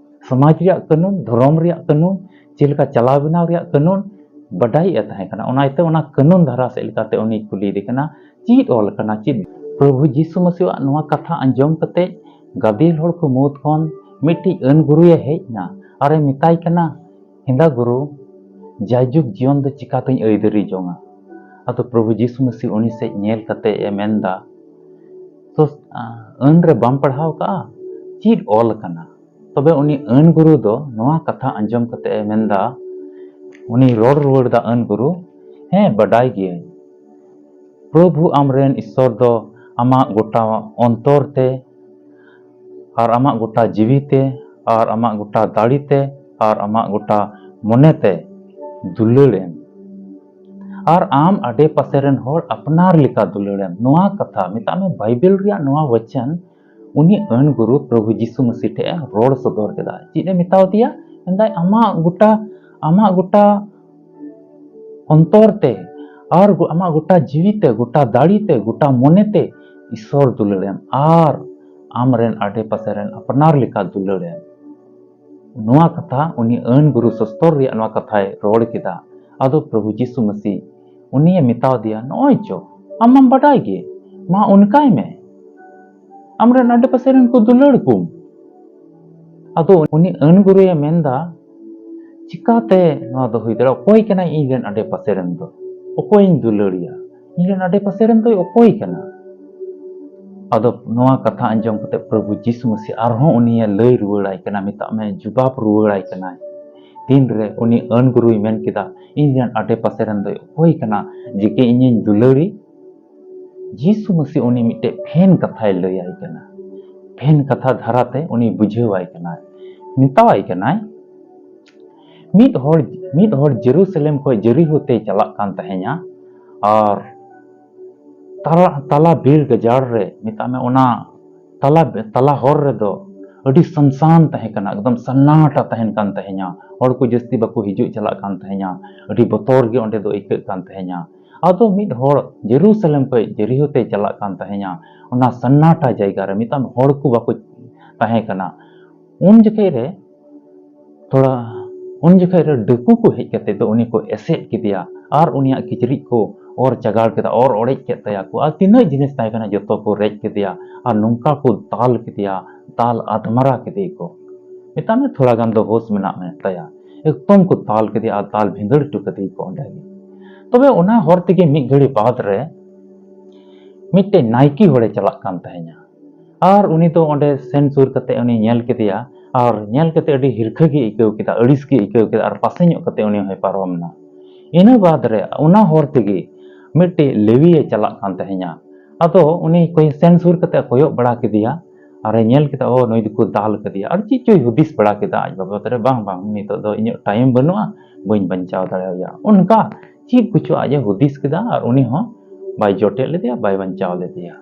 ᱥᱚᱢᱟᱡᱽ ᱨᱮᱭᱟᱜ ᱠᱟᱹᱱᱩᱱ, ᱫᱷᱚᱨᱚᱢ ᱨᱮᱭᱟᱜ ᱠᱟᱹᱱᱩᱱ, ᱪᱮᱫ ᱞᱮᱠᱟ ᱪᱟᱞᱟᱣ ᱵᱮᱱᱟᱣ ᱨᱮᱭᱟᱜ ᱠᱟᱹᱱᱩᱱ ᱵᱟᱰᱟᱭᱮᱫ ᱛᱟᱦᱮᱸ ᱠᱟᱱᱟ᱾ ᱚᱱᱟ ᱤᱭᱟᱹᱛᱮ ᱚᱱᱟ ᱠᱟᱹᱱᱩᱱ ᱫᱷᱟᱨᱟ ᱥᱮᱫ ᱞᱮᱠᱟᱛᱮ ᱩᱱᱤ ᱠᱩᱞᱤᱭᱮᱫᱮ ᱠᱟᱱᱟ, ᱪᱮᱫ ᱚᱞ ᱟᱠᱟᱱᱟ, ᱪᱮᱫ? ᱯᱨᱚᱵᱷᱩ ᱡᱤᱥᱩ ᱢᱟᱹᱥᱤᱣᱟᱜ ᱱᱚᱣᱟ ᱠᱟᱛᱷᱟ ᱟᱸᱡᱚᱢ ᱠᱟᱛᱮ ᱜᱟᱫᱮᱞ ᱦᱚᱲ ᱠᱚ ᱢᱩᱫᱽ ᱠᱷᱚᱱ ᱢᱤᱫᱴᱤᱡ ᱟᱹᱱ ᱜᱩᱨᱩᱭᱮ ᱦᱮᱡ ᱮᱱᱟ ᱟᱨᱮ ᱢᱮᱛᱟᱭ ᱠᱟᱱᱟ, ᱦᱮᱸᱫᱟ ᱜᱩᱨᱩ, ᱡᱟᱭᱡᱩᱜᱽ ᱡᱤᱭᱚᱱ ᱫᱚ ᱪᱤᱠᱟᱛᱤᱧ ᱟᱹᱭᱫᱟᱹᱨᱤ ᱡᱚᱝᱟ? ᱟᱫᱚ ᱯᱨᱚᱵᱷᱩ ᱡᱤᱥᱩ ᱢᱟᱹᱥᱤ ᱩᱱᱤ ᱥᱮᱫ ᱧᱮᱞ ᱠᱟᱛᱮ ᱮ ᱢᱮᱱᱫᱟ, ᱛᱚ, ᱟᱹᱱ ᱨᱮ ᱵᱟᱢ ᱯᱟᱲᱦᱟᱣ ᱠᱟᱜᱼᱟ? ᱪᱮᱫ ᱚᱞ ᱟᱠᱟᱱᱟ? ᱛᱚᱵᱮ ᱩᱱᱤ ᱟᱹᱱ ᱜᱩᱨᱩ ᱫᱚ ᱱᱚᱣᱟ ᱠᱟᱛᱷᱟ ᱟᱸᱡᱚᱢ ᱠᱟᱛᱮ ᱮ ᱢᱮᱱᱫᱟ, ᱩᱱᱤ ᱨᱚᱲ ᱨᱩᱣᱟᱹᱲ ᱫᱟ ᱟᱹᱱ ᱜᱩᱨᱩ, ᱦᱮᱸ, ᱵᱟᱰᱟᱭ ᱜᱤᱭᱟᱹᱧ᱾ ᱯᱨᱚᱵᱷᱩ ᱟᱢᱨᱮᱱ ᱤᱥᱥᱚᱨ ᱫᱚ ᱟᱢᱟᱜ ᱜᱚᱴᱟ ᱚᱱᱛᱚᱨ ᱛᱮ ᱟᱨ ᱟᱢᱟᱜ ᱜᱚᱴᱟ ᱡᱤᱣᱤ ᱛᱮ ᱟᱨ ᱟᱢᱟᱜ ᱜᱚᱴᱟ ᱫᱟᱲᱮ ᱛᱮ ᱟᱨ ᱟᱢᱟᱜ ᱜᱚᱴᱟ ᱢᱚᱱᱮ ᱛᱮ ᱫᱩᱞᱟᱹᱲ ᱮᱢ᱾ ᱟᱨ ᱟᱢ ᱟᱰᱮ ᱯᱟᱥᱮ ᱨᱮᱱ ᱦᱚᱲ ᱟᱯᱱᱟᱨ ᱞᱮᱠᱟ ᱫᱩᱞᱟᱹᱲ ᱮᱢ᱾ ᱱᱚᱣᱟ ᱠᱟᱛᱷᱟ, ᱢᱮᱛᱟᱜ ᱢᱮ, ᱵᱟᱭᱵᱮᱞ ᱨᱮᱭᱟᱜ ᱱᱚᱣᱟ ᱵᱚᱪᱚᱱ ᱩᱱᱤ ᱟᱹᱱ ᱜᱩᱨᱩ ᱯᱨᱚᱵᱷᱩ ᱡᱤᱥᱩ ᱢᱟᱹᱥᱤ ᱴᱷᱮᱱ ᱮ ᱨᱚᱲ ᱥᱚᱫᱚᱨ ᱠᱮᱫᱟ᱾ ᱪᱮᱫ ᱮ ᱢᱮᱛᱟᱣ ᱫᱮᱭᱟ? ᱢᱮᱱᱫᱟᱭ, ᱟᱢᱟᱜ ᱜᱚᱴᱟ ᱟᱢᱟᱜ ᱜᱚᱴᱟ ᱚᱱᱛᱚᱨ ᱛᱮ ᱟᱨ ᱜᱚ-, ᱟᱢᱟᱜ ᱜᱚᱴᱟ ᱡᱤᱣᱤ ᱛᱮ, ᱜᱚᱴᱟ ᱫᱟᱲᱮ ᱛᱮ, ᱜᱚᱴᱟ ᱢᱚᱱᱮ ᱛᱮ ᱤᱥᱥᱚᱨ ᱫᱩᱞᱟᱹᱲᱮᱢ ᱟᱨ ᱟᱢᱨᱮᱱ ᱟᱰᱮ ᱯᱟᱥᱮ ᱨᱮᱱ ᱟᱯᱱᱟᱨ ᱞᱮᱠᱟ ᱫᱩᱞᱟᱹᱲᱮᱢ᱾ ᱱᱚᱣᱟ ᱠᱟᱛᱷᱟ ᱩᱱᱤ ᱟᱹᱱ ᱜᱩᱨᱩ ᱥᱚᱥᱛᱚᱨ ᱨᱮᱭᱟᱜ ᱱᱚᱣᱟ ᱠᱟᱛᱷᱟᱭ ᱨᱚᱲ ᱠᱮᱫᱟ᱾ ᱟᱫᱚ ᱯᱨᱚᱵᱷᱩ ᱡᱤᱥᱩ ᱢᱟᱹᱥᱤ ᱩᱱᱤᱭᱮ ᱢᱮᱛᱟᱣ ᱫᱮᱭᱟ, "ᱱᱚᱜᱼᱚᱭ ᱪᱚ, ᱟᱢ ᱢᱟᱢ ᱵᱟᱰᱟᱭ ᱜᱮ, ᱢᱟ ᱚᱱᱠᱟᱭ ᱢᱮ, ᱟᱢᱨᱮᱱ ᱟᱰᱮ ᱯᱟᱥᱮ ᱨᱮᱱ ᱠᱚ ᱫᱩᱞᱟᱹᱲ ᱠᱚᱢ᱾" ᱟᱫᱚ ᱩᱱᱤ ᱟᱹᱱ ᱜᱩᱨᱩᱭᱮ ᱢᱮᱱᱫᱟ, "ᱪᱤᱠᱟᱛᱮ ᱱᱚᱣᱟ ᱫᱚ ᱦᱩᱭ ᱫᱟᱲᱮᱭᱟᱜᱼᱟ? ᱚᱠᱚᱭ ᱠᱟᱱᱟᱭ ᱤᱧ ᱨᱮᱱ ᱟᱰᱮ ᱯᱟᱥᱮ ᱨᱮᱱ ᱫᱚ? ᱚᱠᱚᱭᱤᱧ ᱫᱩᱞᱟᱹᱲᱤᱭᱟ? ᱤᱧ ᱨᱮᱱ ᱟᱰᱮ ᱯᱟᱥᱮ ᱨᱮᱱ ᱫᱚᱭ ᱚᱠᱚᱭ ᱠᱟᱱᱟ?" ᱟᱫᱚ ᱱᱚᱣᱟ ᱠᱟᱛᱷᱟ ᱟᱸᱡᱚᱢ ᱠᱟᱛᱮ ᱯᱨᱚᱵᱷᱩ ᱡᱤᱥᱩ ᱢᱟᱹᱥᱤ ᱟᱨᱦᱚᱸ ᱩᱱᱤᱭᱮ ᱞᱟᱹᱭ ᱨᱩᱣᱟᱹᱲᱟᱭ ᱠᱟᱱᱟ, ᱢᱮᱛᱟᱜ ᱢᱮ ᱡᱩᱵᱟᱵ ᱨᱩᱣᱟᱹᱲᱟᱭ ᱠᱟᱱᱟᱭ᱾ ᱛᱤᱱᱨᱮ ᱩᱱᱤ ᱟᱹᱱ ᱜᱩᱨᱩᱭ ᱢᱮᱱ ᱠᱮᱫᱟ, "ᱤᱧ ᱨᱮᱱ ᱟᱰᱮ ᱯᱟᱥᱮ ᱨᱮᱱ ᱫᱚᱭ ᱚᱠᱚᱭ ᱠᱟᱱᱟ ᱡᱮᱠᱤ ᱤᱧᱤᱧ ᱫᱩᱞᱟᱹᱲᱤ?" ᱡᱤᱥᱩ ᱢᱟᱹᱥᱤ ᱩᱱᱤ ᱢᱤᱫᱴᱮᱡ ᱯᱷᱮᱱ ᱠᱟᱛᱷᱟᱭ ᱞᱟᱹᱭᱟᱭ ᱠᱟᱱᱟ᱾ ᱯᱷᱮᱱ ᱠᱟᱛᱷᱟ ᱫᱷᱟᱨᱟᱛᱮ ᱩᱱᱤ ᱵᱩᱡᱷᱟᱹᱣᱟᱭ ᱠᱟᱱᱟᱭ, ᱢᱮᱛᱟᱣᱟᱭ ᱠᱟᱱᱟᱭ, ᱢᱤᱫ ᱦᱚᱲ, ᱢᱤᱫ ᱦᱚᱲ ᱡᱮᱨᱩᱥᱟᱞᱮᱢ ᱠᱷᱚᱱ ᱡᱮᱨᱤᱦᱳ ᱛᱮᱭ ᱪᱟᱞᱟᱜ ᱠᱟᱱ ᱛᱟᱦᱮᱸᱧᱟ, ᱟᱨ ᱛᱟᱞᱟ, ᱛᱟᱞᱟ ᱵᱤᱨ ᱜᱟᱡᱟᱲ ᱨᱮ, ᱢᱮᱛᱟᱜ ᱢᱮ, ᱚᱱᱟ ᱛᱟᱞᱟ, ᱛᱟᱞᱟ ᱦᱚᱨ ᱨᱮᱫᱚ ᱟᱹᱰᱤ ᱥᱟᱱᱥᱟᱱ ᱛᱟᱦᱮᱸ ᱠᱟᱱᱟ, ᱮᱠᱫᱚᱢ ᱥᱟᱱᱱᱟᱴᱟ ᱛᱟᱦᱮᱱ ᱠᱟᱱ ᱛᱟᱦᱮᱸᱧᱟ᱾ ᱦᱚᱲ ᱠᱚ ᱡᱟᱹᱥᱛᱤ ᱵᱟᱠᱚ ᱦᱤᱡᱩᱜ ᱪᱟᱞᱟᱜ ᱠᱟᱱ ᱛᱟᱦᱮᱸᱧᱟ᱾ ᱟᱹᱰᱤ ᱵᱚᱛᱚᱨ ᱜᱮ ᱚᱸᱰᱮ ᱫᱚ ᱟᱹᱭᱠᱟᱹᱜ ᱠᱟᱱ ᱛᱟᱦᱮᱸᱧᱟ᱾ ᱟᱫᱚ ᱢᱤᱫ ᱦᱚᱲ ᱡᱮᱨᱩᱥᱟᱞᱮᱢ ᱠᱷᱚᱱ ᱡᱮᱨᱤᱦᱳ ᱛᱮᱭ ᱪᱟᱞᱟᱜ ᱠᱟᱱ ᱛᱟᱦᱮᱸᱧᱟ, ᱚᱱᱟ ᱥᱟᱱᱱᱟᱴᱟ ᱡᱟᱭᱜᱟ ᱨᱮ, ᱢᱮᱛᱟᱜ ᱢᱮ, ᱦᱚᱲ ᱠᱚ ᱵᱟᱠᱚ ᱛᱟᱦᱮᱸ ᱠᱟᱱᱟ᱾ ᱩᱱ ᱡᱚᱠᱷᱮᱡ ᱨᱮ ᱛᱷᱚᱲᱟ, ᱩᱱ ᱡᱚᱠᱷᱮᱡ ᱨᱮ ᱰᱟᱹᱠᱩ ᱠᱚ ᱦᱮᱡ ᱠᱟᱛᱮ ᱫᱚ ᱩᱱᱤ ᱠᱚ ᱮᱥᱮᱫ ᱠᱮᱫᱮᱭᱟ ᱟᱨ ᱩᱱᱤᱭᱟᱜ ᱠᱤᱪᱨᱤᱡ ᱠᱚ ᱚᱨ ᱪᱟᱜᱟᱲ ᱠᱮᱫᱟ, ᱚᱨ ᱚᱲᱮᱡ ᱠᱮᱫ ᱛᱟᱭᱟ ᱠᱚ, ᱟᱨ ᱛᱤᱱᱟᱹᱜ ᱡᱤᱱᱤᱥ ᱛᱟᱦᱮᱸ ᱠᱟᱱᱟ ᱡᱚᱛᱚ ᱠᱚ ᱨᱮᱡ ᱠᱮᱫᱮᱭᱟ ᱟᱨ ᱱᱚᱝᱠᱟ ᱠᱚ ᱫᱟᱞ ᱠᱮᱫᱮᱭᱟ, ᱫᱟᱞ ᱟᱫᱢᱟᱨᱟ ᱠᱮᱫᱮᱭᱟ ᱠᱚ᱾ ᱢᱮᱛᱟᱜ ᱢᱮ ᱛᱷᱚᱲᱟ ᱜᱟᱱ ᱫᱚ ᱦᱳᱥ ᱢᱮᱱᱟᱜ ᱢᱮ ᱛᱟᱭᱟ, ᱮᱠᱫᱚᱢ ᱠᱚ ᱫᱟᱞ ᱠᱮᱫᱮᱭᱟ ᱟᱨ ᱫᱟᱞ ᱵᱷᱤᱸᱫᱟᱹᱲ ᱦᱚᱴᱚ ᱠᱟᱫᱮᱭᱟ ᱠᱚ ᱚᱸᱰᱮ ᱜᱮ᱾ ᱛᱚᱵᱮ ᱚᱱᱟ ᱦᱚᱨ ᱛᱮᱜᱮ ᱢᱤᱫ ᱜᱷᱟᱹᱲᱤ ᱵᱟᱫ ᱨᱮ ᱢᱤᱫᱴᱮᱡ ᱱᱟᱭᱠᱮ ᱦᱚᱲᱮ ᱪᱟᱞᱟᱜ ᱠᱟᱱ ᱛᱟᱦᱮᱸᱧᱟ᱾ ᱟᱨ ᱩᱱᱤ ᱫᱚ ᱚᱸᱰᱮ ᱥᱮᱱ ᱥᱩᱨ ᱠᱟᱛᱮ ᱩᱱᱤ ᱧᱮᱞ ᱠᱮᱫᱮᱭᱟ, ᱟᱨ ᱧᱮᱞ ᱠᱟᱛᱮ ᱟᱹᱰᱤ ᱦᱤᱨᱠᱷᱟᱹ ᱜᱮ ᱟᱹᱭᱠᱟᱹᱣ ᱠᱮᱫᱟ, ᱟᱹᱲᱤᱥ ᱜᱮ ᱟᱹᱭᱠᱟᱹᱣ ᱠᱮᱫᱟ, ᱟᱨ ᱯᱟᱥᱮ ᱧᱚᱜ ᱠᱟᱛᱮ ᱩᱱᱤ ᱦᱚᱸᱭ ᱯᱟᱨᱚᱢ ᱮᱱᱟ᱾ ᱤᱱᱟᱹ ᱵᱟᱫ ᱨᱮ ᱚᱱᱟ ᱦᱚᱨ ᱛᱮᱜᱮ ᱢᱤᱫᱴᱮᱡ ᱞᱮᱣᱤᱭᱮ ᱪᱟᱞᱟᱜ ᱠᱟᱱ ᱛᱟᱦᱮᱸᱧᱟ᱾ ᱟᱫᱚ ᱩᱱᱤ ᱠᱚᱭ-, ᱥᱮᱱ ᱥᱩᱨ ᱠᱟᱛᱮ ᱠᱚᱭᱚᱜ ᱵᱟᱲᱟ ᱠᱮᱫᱮᱭᱟ, ᱟᱨᱮ ᱧᱮᱞ ᱠᱮᱫᱟ, ᱚ, ᱱᱩᱭ ᱫᱚᱠᱚ ᱫᱟᱞ ᱠᱟᱫᱮᱭᱟ᱾ ᱟᱨ ᱪᱮᱫ ᱪᱚᱭ ᱦᱩᱫᱤᱥ ᱵᱟᱲᱟ ᱠᱮᱫᱟ ᱟᱡ ᱵᱟᱵᱚᱫ ᱨᱮ, "ᱵᱟᱝ, ᱵᱟᱝ, ᱱᱤᱛᱚᱜ ᱫᱚ ᱤᱧᱟᱹᱜ ᱴᱟᱭᱤᱢ ᱵᱟᱹᱱᱩᱜᱼᱟ, ᱵᱟᱹᱧ ᱵᱟᱧᱪᱟᱣ ᱫᱟᱲᱮᱣᱟᱭᱟ", ᱚᱱᱠᱟ ᱪᱮᱫ ᱠᱚᱪᱚ ᱟᱡ ᱮ ᱦᱩᱫᱤᱥ ᱠᱮᱫᱟ, ᱟᱨ ᱩᱱᱤ ᱦᱚᱸ ᱵᱟᱭ ᱡᱚᱴᱮᱫ ᱞᱮᱫᱮᱭᱟ, ᱵᱟᱭ ᱵᱟᱧᱪᱟᱣ ᱞᱮᱫᱮᱭᱟ᱾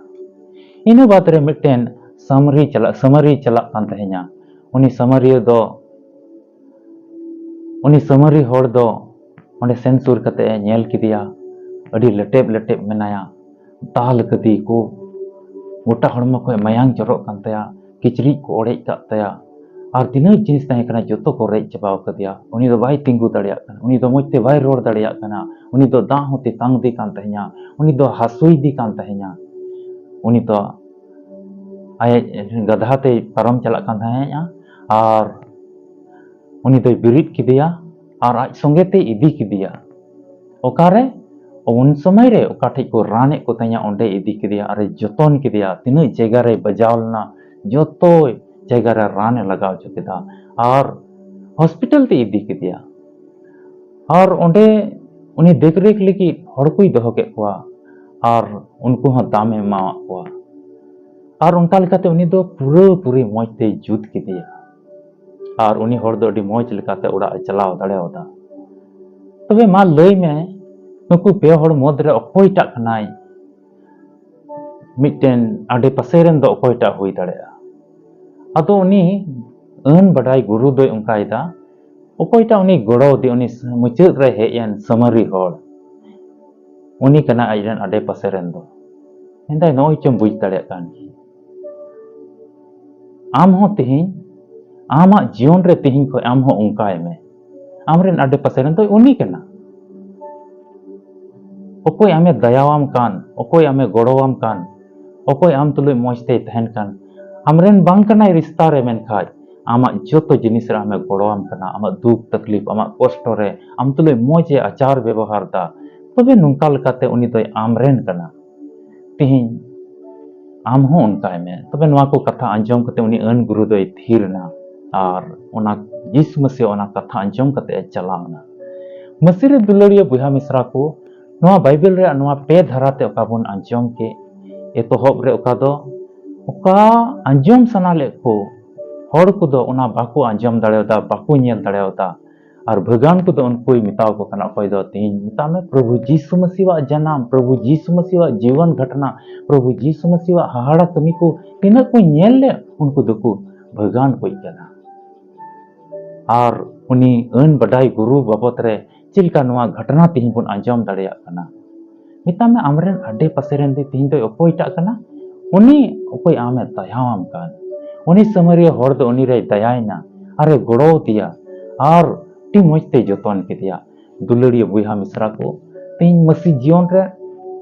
ᱤᱱᱟᱹ ᱵᱟᱫ ᱨᱮ ᱢᱤᱫᱴᱮᱱ ᱥᱟᱢᱨᱤ ᱪᱟᱞᱟᱜ, ᱥᱟᱢᱟᱨᱤ ᱪᱟᱞᱟᱜ ᱠᱟᱱ ᱛᱟᱦᱮᱸᱧᱟ᱾ ᱩᱱᱤ ᱥᱟᱢᱟᱨᱤᱭᱟᱹ ᱫᱚ ᱩᱱᱤ ᱥᱟᱢᱟᱨᱤ ᱦᱚᱲ ᱫᱚ ᱚᱸᱰᱮ ᱥᱮᱱ ᱥᱩᱨ ᱠᱟᱛᱮ ᱮ ᱧᱮᱞ ᱠᱮᱫᱮᱭᱟ, ᱟᱹᱰᱤ ᱞᱮᱴᱮᱵ ᱞᱮᱴᱮᱵ ᱢᱮᱱᱟᱭᱟ, ᱫᱟᱞ ᱠᱟᱫᱮ ᱠᱚ, ᱜᱚᱴᱟ ᱦᱚᱲᱢᱚ ᱠᱷᱚᱱ ᱢᱟᱭᱟᱝ ᱡᱚᱨᱚᱜ ᱠᱟᱱ ᱛᱟᱭᱟ, ᱠᱤᱪᱨᱤᱡ ᱠᱚ ᱚᱲᱮᱡ ᱠᱟᱜ ᱛᱟᱭᱟ, ᱟᱨ ᱛᱤᱱᱟᱹᱜ ᱡᱤᱱᱤᱥ ᱛᱟᱦᱮᱸ ᱠᱟᱱᱟ ᱡᱚᱛᱚ ᱠᱚ ᱨᱮᱡ ᱪᱟᱵᱟᱣ ᱠᱟᱫᱮᱭᱟ᱾ ᱩᱱᱤ ᱫᱚ ᱵᱟᱭ ᱛᱤᱸᱜᱩ ᱫᱟᱲᱮᱭᱟᱜ ᱠᱟᱱᱟ, ᱩᱱᱤ ᱫᱚ ᱢᱚᱡᱽ ᱛᱮ ᱵᱟᱭ ᱨᱚᱲ ᱫᱟᱲᱮᱭᱟᱜ ᱠᱟᱱᱟ, ᱩᱱᱤ ᱫᱚ ᱫᱟᱜ ᱦᱚᱸ ᱛᱮᱛᱟᱝ ᱫᱮ ᱠᱟᱱ ᱛᱟᱦᱮᱸᱧᱟ, ᱩᱱᱤ ᱫᱚ ᱦᱟᱹᱥᱩᱭ ᱫᱮ ᱠᱟᱱ ᱛᱟᱦᱮᱸᱧᱟ, ᱩᱱᱤ ᱫᱚ ᱟᱡ ᱜᱟᱫᱷᱟ ᱛᱮᱭ ᱯᱟᱨᱚᱢ ᱪᱟᱞᱟᱜ ᱠᱟᱱ ᱛᱟᱦᱮᱸᱫᱼᱟ ᱟᱨ ᱩᱱᱤ ᱫᱚᱭ ᱵᱮᱨᱮᱫ ᱠᱮᱫᱮᱭᱟ ᱟᱨ ᱟᱡ ᱥᱚᱸᱜᱮ ᱛᱮᱭ ᱤᱫᱤ ᱠᱮᱫᱮᱭᱟ᱾ ᱚᱠᱟᱨᱮ? ᱩᱱ ᱥᱚᱢᱚᱭ ᱨᱮ ᱚᱠᱟ ᱴᱷᱮᱡ ᱠᱚ ᱨᱟᱱᱮᱫ ᱠᱚ ᱛᱟᱦᱮᱸᱫᱼᱟ, ᱚᱸᱰᱮ ᱤᱫᱤ ᱠᱮᱫᱮᱭᱟ ᱟᱨᱮ ᱡᱚᱛᱚᱱ ᱠᱮᱫᱮᱭᱟ᱾ ᱛᱤᱱᱟᱹᱜ ᱡᱟᱭᱜᱟ ᱨᱮ ᱵᱟᱡᱟᱣ ᱞᱮᱱᱟ, ᱡᱚᱛᱚ ᱡᱟᱭᱜᱟ ᱨᱮ ᱨᱟᱱᱮ ᱞᱟᱜᱟᱣ ᱦᱚᱪᱚ ᱠᱮᱫᱟ ᱟᱨ ᱦᱚᱥᱯᱤᱴᱟᱞ ᱛᱮ ᱤᱫᱤ ᱠᱮᱫᱮᱭᱟ᱾ ᱟᱨ ᱚᱸᱰᱮ ᱩᱱᱤ ᱫᱮᱠᱷ ᱨᱮᱠᱷ ᱞᱟᱹᱜᱤᱫ ᱦᱚᱲ ᱠᱚᱭ ᱫᱚᱦᱚ ᱠᱮᱫ ᱠᱚᱣᱟ ᱟᱨ ᱩᱱᱠᱩ ᱦᱚᱸ ᱫᱟᱢᱮ ᱮᱢᱟᱣᱟᱫ ᱠᱚᱣᱟ᱾ ᱟᱨ ᱚᱱᱠᱟ ᱞᱮᱠᱟᱛᱮ ᱩᱱᱤ ᱫᱚ ᱯᱩᱨᱟᱹᱯᱩᱨᱤ ᱢᱚᱡᱽ ᱛᱮᱭ ᱡᱩᱛ ᱠᱮᱫᱮᱭᱟ᱾ ᱟᱨ ᱩᱱᱤ ᱦᱚᱲ ᱫᱚ ᱟᱹᱰᱤ ᱢᱚᱡᱽ ᱞᱮᱠᱟᱛᱮ ᱚᱲᱟᱜ ᱮ ᱪᱟᱞᱟᱣ ᱫᱟᱲᱮᱭᱟᱫᱟ᱾ ᱛᱚᱵᱮ ᱢᱟ ᱞᱟᱹᱭ ᱢᱮ, ᱱᱩᱠᱩ ᱯᱮ ᱦᱚᱲ ᱢᱩᱫᱽᱨᱮ ᱚᱠᱚᱭᱴᱟᱜ ᱠᱟᱱᱟᱭ ᱢᱤᱫᱴᱮᱱ ᱟᱰᱮ ᱯᱟᱥᱮ ᱨᱮᱱ ᱫᱚ ᱚᱠᱚᱭᱴᱟᱜ ᱦᱩᱭ ᱫᱟᱲᱮᱭᱟᱜᱼᱟ? ᱟᱫᱚ ᱩᱱᱤ ᱟᱹᱱ ᱵᱟᱰᱟᱭ ᱜᱩᱨᱩ ᱫᱚᱭ ᱚᱱᱠᱟᱭᱮᱫᱟ, ᱚᱠᱚᱭᱴᱟᱜ ᱩᱱᱤ ᱜᱚᱲᱚ ᱟᱫᱮ, ᱩᱱᱤ ᱢᱩᱪᱟᱹᱫ ᱨᱮ ᱦᱮᱡ ᱮᱱ ᱥᱟᱢᱟᱨᱤ ᱦᱚᱲ, ᱩᱱᱤ ᱠᱟᱱᱟᱭ ᱟᱡ ᱨᱮᱱ ᱟᱰᱮ ᱯᱟᱥᱮ ᱨᱮᱱ ᱫᱚ᱾ ᱢᱮᱱᱫᱟᱭ, ᱱᱚᱜᱼᱚᱭ ᱪᱚᱢ ᱵᱩᱡᱽ ᱫᱟᱲᱮᱭᱟᱜ ᱠᱟᱱ ᱜᱮ, ᱟᱢ ᱦᱚᱸ ᱛᱮᱦᱮᱧ, ᱟᱢᱟᱜ ᱡᱤᱭᱚᱱ ᱨᱮ ᱛᱮᱦᱮᱧ ᱠᱷᱚᱱ ᱟᱢ ᱦᱚᱸ ᱚᱱᱠᱟᱭ ᱢᱮ᱾ ᱟᱢᱨᱮᱱ ᱟᱰᱮ ᱯᱟᱥᱮ ᱨᱮᱱ ᱫᱚ ᱩᱱᱤ ᱠᱟᱱᱟ᱾ ᱚᱠᱚᱭ ᱟᱢᱮ ᱫᱟᱭᱟᱣᱟᱢ ᱠᱟᱱ, ᱚᱠᱚᱭ ᱟᱢᱮ ᱜᱚᱲᱚᱣᱟᱢ ᱠᱟᱱ, ᱚᱠᱚᱭ ᱟᱢ ᱛᱩᱞᱩᱡ ᱢᱚᱡᱽ ᱛᱮᱭ ᱛᱟᱦᱮᱱ ᱠᱟᱱ, ᱟᱢᱨᱮᱱ ᱵᱟᱝ ᱠᱟᱱᱟᱭ ᱨᱤᱥᱛᱟ ᱨᱮ, ᱢᱮᱱᱠᱷᱟᱡ ᱟᱢᱟᱜ ᱡᱚᱛᱚ ᱡᱤᱱᱤᱥ ᱨᱮ ᱟᱢᱮ ᱜᱚᱲᱚᱣᱟᱢ ᱠᱟᱱᱟ, ᱟᱢᱟᱜ ᱫᱩᱠ ᱛᱟᱠᱞᱤᱯ, ᱟᱢᱟᱜ ᱠᱚᱥᱴᱚ ᱨᱮ ᱟᱢ ᱛᱩᱞᱩᱡ ᱢᱚᱡᱽ ᱮ ᱟᱪᱟᱨ ᱵᱮᱵᱚᱦᱟᱨ ᱫᱟ, ᱛᱚᱵᱮ ᱱᱚᱝᱠᱟ ᱞᱮᱠᱟᱛᱮ ᱩᱱᱤ ᱫᱚᱭ ᱟᱢᱨᱮᱱ ᱠᱟᱱᱟ᱾ ᱛᱮᱦᱮᱧ ᱟᱢ ᱦᱚᱸ ᱚᱱᱠᱟᱭ ᱢᱮ᱾ ᱛᱚᱵᱮ ᱱᱚᱣᱟ ᱠᱚ ᱠᱟᱛᱷᱟ ᱟᱸᱡᱚᱢ ᱠᱟᱛᱮ ᱩᱱᱤ ᱟᱹᱱ ᱜᱩᱨᱩ ᱫᱚᱭ ᱛᱷᱤᱨ ᱮᱱᱟ ᱟᱨ ᱚᱱᱟ ᱡᱤᱥᱩ ᱢᱟᱹᱥᱤᱭᱟᱜ ᱚᱱᱟ ᱠᱟᱛᱷᱟ ᱟᱸᱡᱚᱢ ᱠᱟᱛᱮ ᱮ ᱪᱟᱞᱟᱣ ᱮᱱᱟ᱾ ᱢᱟᱹᱥᱤ ᱨᱮ ᱫᱩᱞᱟᱹᱲᱤᱭᱟᱹ ᱵᱚᱭᱦᱟ ᱢᱤᱥᱨᱟ ᱠᱚ, ᱱᱚᱣᱟ ᱵᱟᱭᱵᱮᱞ ᱨᱮᱭᱟᱜ ᱱᱚᱣᱟ ᱯᱮ ᱫᱷᱟᱨᱟ ᱛᱮ ᱚᱠᱟ ᱵᱚᱱ ᱟᱸᱡᱚᱢ ᱠᱮᱫ, ᱮᱛᱚᱦᱚᱵ ᱨᱮ ᱚᱠᱟ ᱫᱚ ᱚᱠᱟ ᱟᱸᱡᱚᱢ ᱥᱟᱱᱟ ᱞᱮᱫ ᱠᱚ ᱦᱚᱲ ᱠᱚᱫᱚ ᱚᱱᱟ ᱵᱟᱠᱚ ᱟᱸᱡᱚᱢ ᱫᱟᱲᱮᱭᱟᱫᱟ, ᱵᱟᱠᱚ ᱧᱮᱞ ᱫᱟᱲᱮᱭᱟᱫᱟ᱾ ᱟᱨ ᱵᱷᱟᱹᱜᱟᱱ ᱠᱚᱫᱚ ᱩᱱᱠᱩᱭ ᱢᱮᱛᱟᱣ ᱠᱚ ᱠᱟᱱᱟ, ᱚᱠᱚᱭ ᱫᱚ ᱛᱮᱦᱮᱧ ᱢᱮᱛᱟᱜ ᱢᱮ ᱯᱨᱚᱵᱷᱩ ᱡᱤᱥᱩ ᱢᱟᱹᱥᱤᱣᱟᱜ ᱡᱟᱱᱟᱢ, ᱯᱨᱚᱵᱷᱩ ᱡᱤᱥᱩ ᱢᱟᱹᱥᱤᱣᱟᱜ ᱡᱤᱵᱚᱱ ᱜᱷᱚᱴᱱᱟ, ᱯᱨᱚᱵᱷᱩ ᱡᱤᱥᱩ ᱢᱟᱹᱥᱤᱣᱟᱜ ᱦᱟᱦᱟᱲᱟ ᱠᱟᱹᱢᱤ ᱠᱚ ᱛᱤᱱᱟᱹᱜ ᱠᱚ ᱧᱮᱞ ᱞᱮᱫ, ᱩᱱᱠᱩ ᱫᱚᱠᱚ ᱵᱷᱟᱹᱜᱟᱱ ᱠᱚ ᱠᱟᱱᱟ᱾ ᱟᱨ ᱩᱱᱤ ᱟᱹᱱ ᱵᱟᱰᱟᱭ ᱜᱩᱨᱩ ᱵᱟᱵᱚᱫ ᱨᱮ ᱪᱮᱫ ᱞᱮᱠᱟ ᱱᱚᱣᱟ ᱜᱷᱚᱴᱚᱱᱟ ᱛᱮᱦᱮᱧ ᱵᱚᱱ ᱟᱸᱡᱚᱢ ᱫᱟᱲᱮᱭᱟᱜ ᱠᱟᱱᱟ? ᱢᱮᱛᱟᱜ ᱢᱮ, ᱟᱢᱨᱮᱱ ᱟᱰᱮ ᱯᱟᱥᱮ ᱨᱮᱱ ᱫᱚ ᱛᱮᱦᱮᱧ ᱫᱚᱭ ᱚᱠᱚᱭᱴᱟᱜ ᱠᱟᱱᱟ? ᱩᱱᱤ ᱚᱠᱚᱭ ᱟᱢᱮ ᱫᱟᱭᱟᱣᱟᱢ ᱠᱟᱱ? ᱩᱱᱤ ᱥᱟᱢᱟᱨᱤᱭᱟᱹ ᱦᱚᱲ ᱫᱚ ᱩᱱᱤ ᱨᱮᱭ ᱫᱟᱭᱟᱭᱮᱱᱟ ᱟᱨᱮ ᱜᱚᱲᱚᱣᱟᱫᱮᱭᱟ ᱟᱨ ᱟᱹᱰᱤ ᱢᱚᱡᱽ ᱛᱮᱭ ᱡᱚᱛᱚᱱ ᱠᱮᱫᱮᱭᱟ᱾ ᱫᱩᱞᱟᱹᱲᱤᱭᱟᱹ ᱵᱚᱭᱦᱟ ᱢᱤᱥᱨᱟ ᱠᱚ, ᱛᱮᱦᱮᱧ ᱢᱟᱹᱥᱤ ᱡᱤᱭᱚᱱ ᱨᱮ